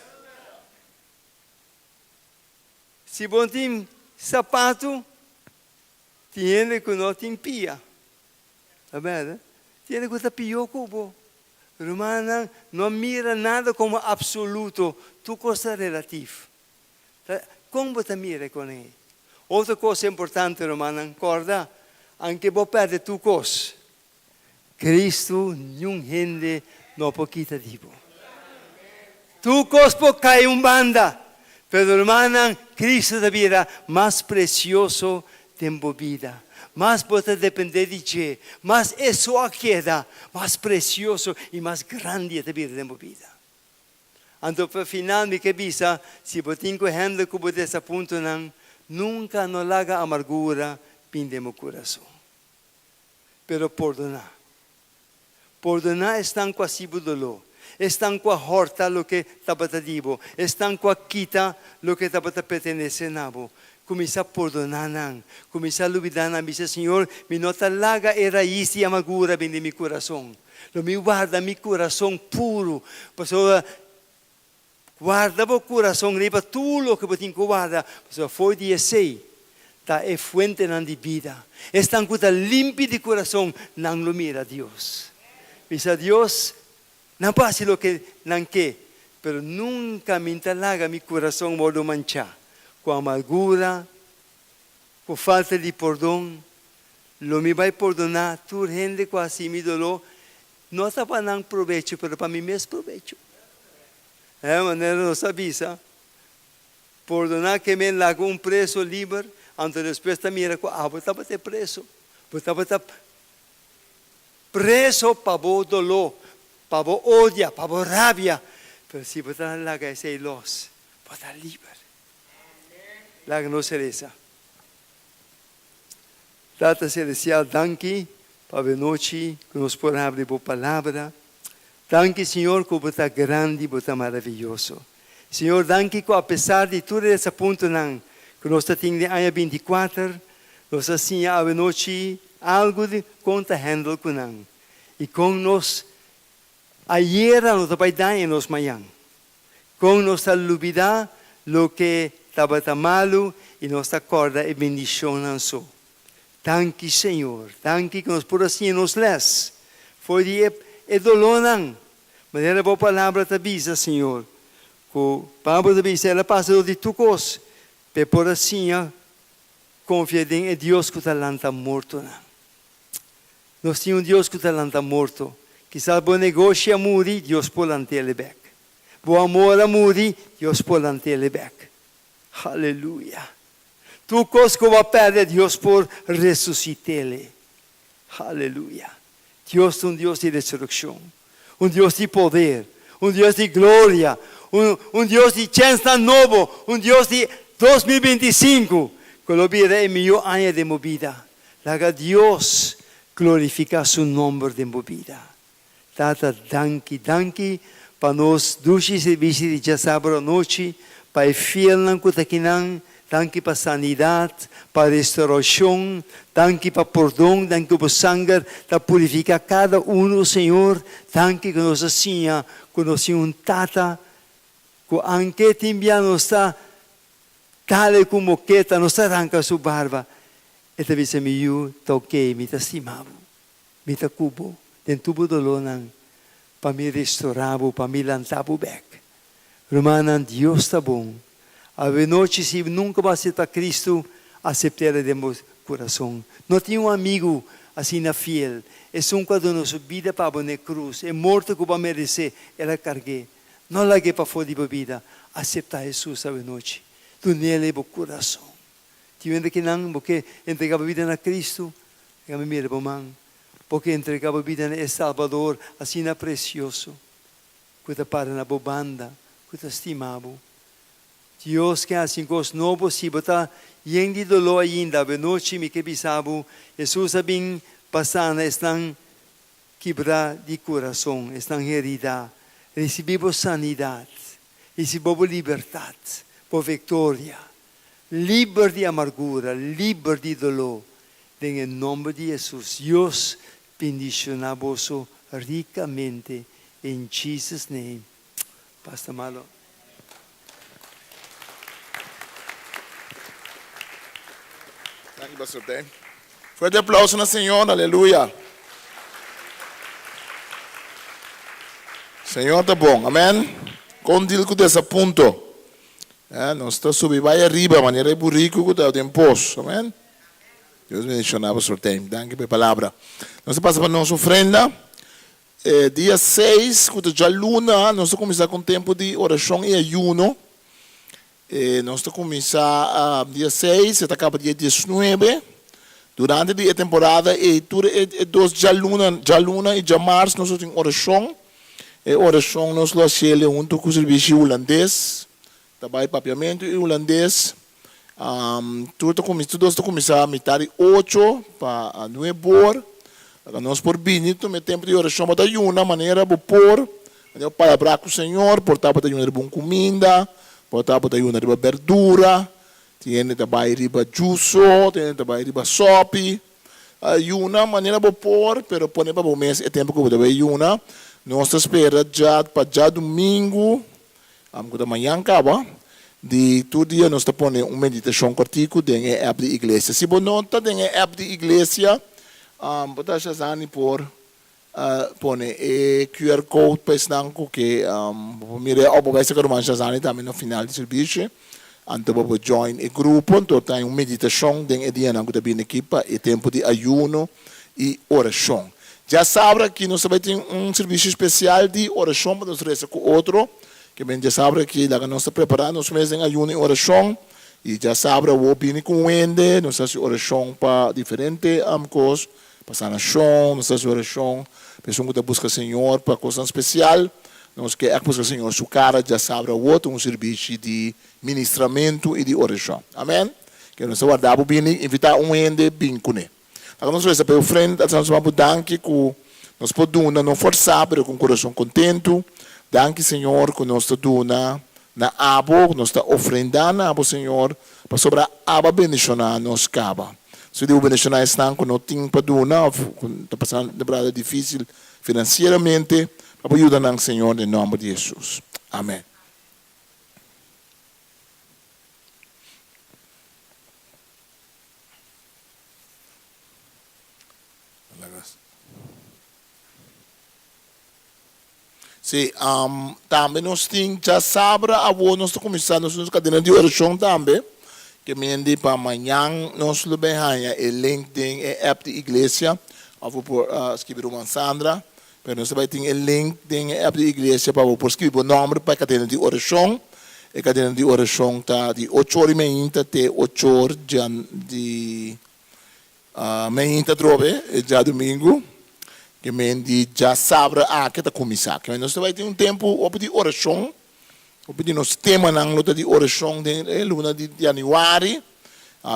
G: Si bo tin sapatu, tin hende ku no tin pia. Ta berde? Tin hende ku ta pió ku bo. Rumannan, no mira nada komo absoluto, tur kos ta relatif. Ta kon bo ta mira e konen ei? Otro kos importante, rumannan, kòrda, anke bo pèrdè tur kos, Kristu niun hende no por kita di bo. Tur kos por kai un banda, pero rumannan, Kristu ta bira mas presioso den bo bida. Mas bo ta dependé di dje, mas e so a keda mas presioso i mas grandi e ta bira den bo bida. Anto pa final mi ke bisa, si bo tin ku hende ku bo desapuntonan, nunka no laga amargura bin den bo kurason. Pero pordoná. Pordoná esnan ku a hasi bo doló, esnan ku a hòrta loke tabata di bo, esnan ku a kita loke tabata pertenesé na bo. Kuminsá pordoná nan, kuminsá lubidá nan, bisa, Señor, mi no ta laga e rais di amargura bin den mi kurason. Lo mi warda mi kurason puru, pasobra warda bo kurason riba tur loke bo tin ku warda, pasobra for di esei ta e fuentenan di bida. Esnan ku ta limpi di kurason, nan lo mira Dios. Bisa Dios, nan por hasi loke nan ke, pero nunka mi ta laga mi kurason wòrdu manchá ku amargura, ku falta di pordon. Lo mi bai pordoná tur hende ku a hasi mi doló, no ta pa nan probecho, pero pa mi mes probecho. E manera nos a bisa, Pordoná ke men laga un preso liber, anto despues ta mira ku abo tabata e preso. Bo tabata preso pa bo doló, pa bo odia, pa bo rabia. Pero si bo ta laga esei los, bo ta liber. Laga nos resa. Tata Celestial, danki pa bo nochi ku nos por habri bo palabra. Danki, Señor, ku bo ta grandi, bo ta maraviyoso. Señor, danki ku apesar di tur e desapuntonan ku nos ta tin den aña bintikuater, nos a siña awe nochi algu di kon ta handle ku nan i kon nos ayera no ta bai daña nos mañan. Kon nos ta lubidá loke tabata malu i nos ta kòrda e bendishonnan so. Danki, Señor. Danki ku nos por a siña nos lès for di e dolónan. Manera Bo Palabra ta bisa, Señor, ku Pablo ta bisa el a pasa dor di tur kos p'e por a siña. Konfia den e Dios ku ta lanta mortonan. Nos tin un Dios ku ta lanta morto. Kisas bo negoshi a muri, Dios por lant'el bèk. Bo amor a muri, Dios por lant'el bèk. Aleluya! Tur kos ku bo a pèrdè, Dios por resusit'el. Aleluya! Dios ta un Dios di resurekshon, un Dios di poder, un Dios di gloria, un un Dios di chènsnan nobo, un Dios di 2025 ku lo bira e mihó aña den bo bida. Laga Dios glorifiká su nòmber den bo bida. Tata, danki, danki pa nos dushi servisi di djasabra anochi, pa e fielnan ku ta kinan, danki pa sanidat, pa restaurashon, danki pa pordon, danki ku bo sanger ta purifiká kada unu, Señor, danki ku nos a siña ku nos tin un Tata ku anke tin bia nos ta dale ku moketa, nos ta ranka su barba, e ta bisa mi yu, ta oke, mi ta stima bo. Mi ta ku bo den tur bo dolónan pa mi restorá bo, pa mi lantá bo bèk. Rumannan, Dios ta bon. Awenochi si nunka bo aseptá Kristu, asept'El den bo kurason. No tin un amigu asina fiel, esun ku a duna su bida pa bo n'e krus, e morto ku bo a meresé, El a karg'é. No lag'é pafó di bo bida. Aseptá Hesus awenochi. Dun'El e bo kurason. Tin hende ki nan bo ke entregá bo bida na Kristu? Laga mi mira bo man. Bo ke entregá bo bida na e Salbador asina presioso ku ta para na bo banda, ku ta stima bo? Dios ke hasi un kos nobo si bo ta yen di doló ainda. Awenochi mi ke bisa bo, Hesus a bin pa sana esnan kibrá di kurason, esnan heridá. Risibí bo sanidat, risibí bo libertat, bo viktoria. Liber di amargura, liber di doló, den e nomber di Hesus. Dios bendiciona boso ricamente in Jesus name. Pastor Marlon.
A: Danki Pastor Tijn. Fuerte aplauso na Señor, aleluya. Señor ta bon, amen. Kon deal ku desapunto? Nos ta subi bai ariba manera e buriku ku ta den pos. Amen. Dios bendiciona Pastor Tijn. Danki pa e palabra. Nos ta pasa pa nos ofrenda. E dia seis ku ta djaluna nos ta kuminsá ku un tempu di orashon i ayuno. Nos ta kuminsá dia seis e ta kaba dia diesnuebe. Durante di e temporada ei tur e dos djaluna, djaluna i djamars nos lo tin orashon. E orashon nos lo hasiel huntu ku sirbishi hulandes. Ta bai papiamentu i hulandes. Tur ta kuminsá, tur dos ta kuminsá mitá di ocho pa nuebor. Laga nos por bini tuma e tempu di orashon bo ta yuna manera bo por, manera bo palabrá ku Señor. Por ta bo ta yuna riba un kuminda, por ta bo ta yuna riba berdura, tin hende ta bai riba juso, tin hende ta bai riba sòpi. Yuna manera bo por, pero pone pa bo mes e tempu ku bo ta bai yuna. Nos ta spera dja pa djadumingu, ku ta mañan kaba, di tur dia nos ta pone un meditashon kòrtiku den e app di iglesia. Si bo no ta den e app di iglesia, bo ta Shazani por pone e QR code pa esnan ku ke bo por mira e òf bo bai saka ruman Shazani tambe na final di sirbishi. Anto bo por join e grupo, anto ta un meditashon den e dianan ku ta bini aki pa e tempu di ayuno i orashon. Djasabra aki nos ta bai tin un sirbishi spesial di orashon pa nos resa ku otro. Ke men djasabra aki laga nos ta prepará nos mes den ayuno i orashon. I djasabra awor bini ku un hende, nos ta hasi orashon pa diferente kos, pa sanashon, nos ta hasi orashon pa esun ku ta buska Señor pa kosnan spesial. Nos ke ègt buska Señor su kara djasabra awor ta un sirbishi di ministramentu i di orashon. Amen. Ke nos ta warda bo bini, invitá un hende bin kuné. Laga nos resa pa e ofrenda, ta nos bo danki ku nos por duna, no forsá, pero ku un kurason kontentu. Danki, Señor, ku nos ta duna na abo, ku nos ta ofrendá na abo, Señor, pasobra abo a bendishoná nos kaba. Si di bo bendishoná esnan ku no tin pa duna òf ku ta pasando temporada difísil finansieramente, pa bo yuda nan, Señor, den nòmber di Hesus. Amèn. Sí, tambe nos tin djasabra awor nos ta kuminsá nos nos kadena di orashon tambe. Ke mendi pa mañan nos lo bay haña e link den e app di iglesia of bo por skibi Ruman Sandra pero nos ta bay tin e link den e app di iglesia pa bo por skibi bo nomber pa e kadena di orashon. E kadena di orashon ta di ocho or y meinta te ocho or di meinta atrobe e djadumingu. Ke mendi djasabra aki ta kuminsá. Ke mendi nos ta bay tin un tempu hopi di orashon. Hopi di nos temanan lo ta di orashon den e luna di yanüari.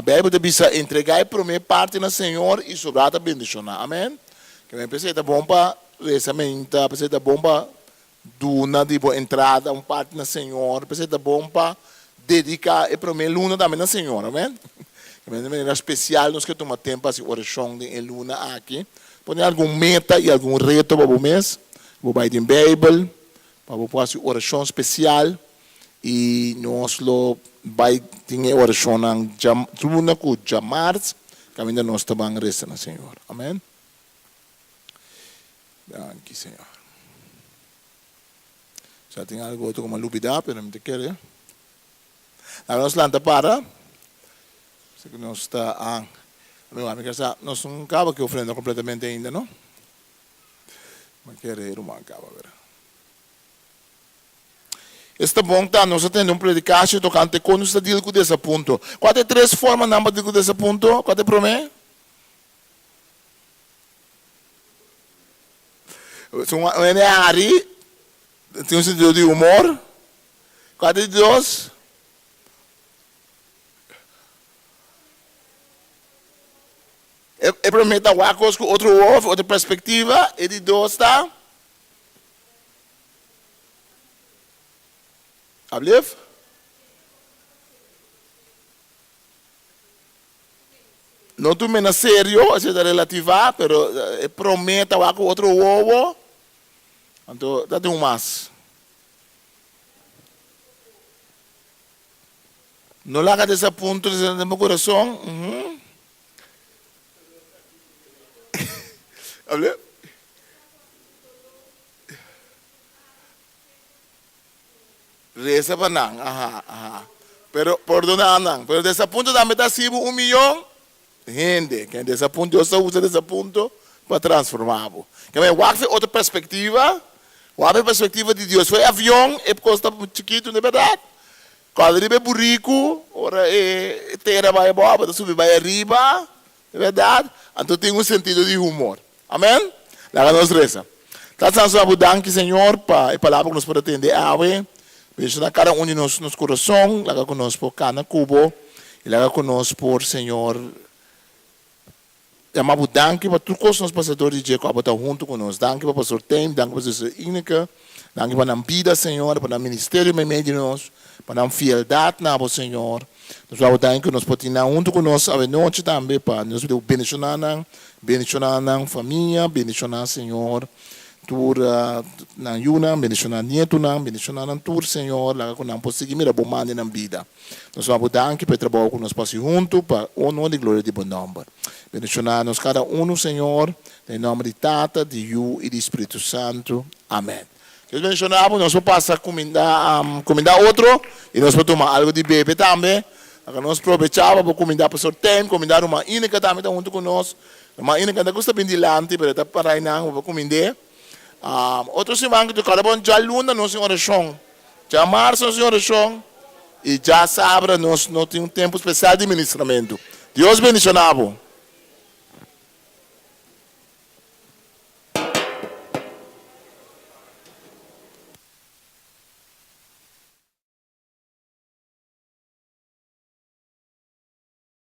A: Beibel ta bisa, Entregá e promé parti na Señor i sobrá ta bendishoná. Amèn. Ke p'esei ta bon pa resa meinta, p'esei ta bon pa duna di bo entrada un parti na Señor, p'esei ta bon pa dediká e promé luna tambe na Señor. Amèn. Di manera spesial nos ke tuma tempu pa hasi orashon den e luna aki. Pone algun meta i algun reto pa bo mes. Bo bai den Beibel, Pa bo por hasi orashon spesial i nos lo bai tin e orashonnan djaluna ku djamars kaminda nos ta ban resa na Señor. Amen. Danki Señor. Sa tin algu otro ku mi a lubida pero mi ta kere. Laga nos lanta para. Sa ku nos ta a mi kere sa nos no kaba ku e ofrenda kompletamente ainda no. Mi kere e ruman kaba bera. Esta bon ta nos a tende un predikasio tokante kon nos ta deal ku desapunto. Kua ta e tres formanan pa deal ku desapunto? Kua ta e promé? Si un hende hari, tin un sentido di humor. Kua ta e di dos? E promé ta wak kos ku otro wowo òf otro perspektiva, e di dos ta Ablief? No tum'é na serio, esei ta relativá, pero e promé ta wak ku otro wowo, anto ta tin un mas. No laga desapunto den bo kurason. Reza pa nan, aha, aha. Pero pordona nan. Pero desapunto tambe ta hasi bo un miyon hende. Ken desapunto, Dios ta usa desapunto pa transforma bo. Ke men wak fe otro perspektiva, wak fe perspektiva di Dios. Fo'i avion e kos ta chikitu, no e bèrdat? Kòrda riba e buriku, ora e tera bai abou, bo ta subi bai ariba, e bèrdat? Anto tin un sentido di humor. Amèn? Laga nos resa. Tata Santu, abo danki, Señor, pa e palabra ku nos por a tende awe. Bendishoná kada un di nos nos kurason. Laga ku nos por kana ku bo i laga ku nos por, Señor, Yama bo danki pa tur kos nos pasa dor di dje ku abo ta huntu ku nos. Danki pa Pastor Teim, danki pa Zuster Ineke, danki pa nan bida, Señor, pa nan ministerio meimei di nos, pa nan fieldat na bo, Señor. Nos ta bo danki ku nos por tin nan huntu ku nos awenochi tambe pa nos por bendishoná nan, bendishoná nan famia, bendishoná, Señor, Tur nan yunan, bendishoná nietunan, bendishoná nan tur, Señor, laga ku nan por sigui mira Bo man den nan bida. Nos wak Bo danki pa e trabou ku nos por hasi huntu pa honor i gloria di Bo nòmber. Bendishoná nos kada unu, Señor, den nòmber di Tata, di Yu i di Spiritu Santu. Amèn. Dios bendishoná bo. Nos por pasa kumindá kumindá otro i nos por tuma algu di bebe tambe. Laga nos probechá pa por kumindá Pastor Tem, kumindá Ruman Ineke tambe ta huntu ku nos. Ruman Ineke no ta gusta bin dilanti pero e ta para einan pa kumind'é. Otro siman ku ta kòrda bon djaluna nos tin orashon, djamarsa nos tin orashon i djasabra nos no tin un tempu spesial di ministramentu. Dios bendishoná bo.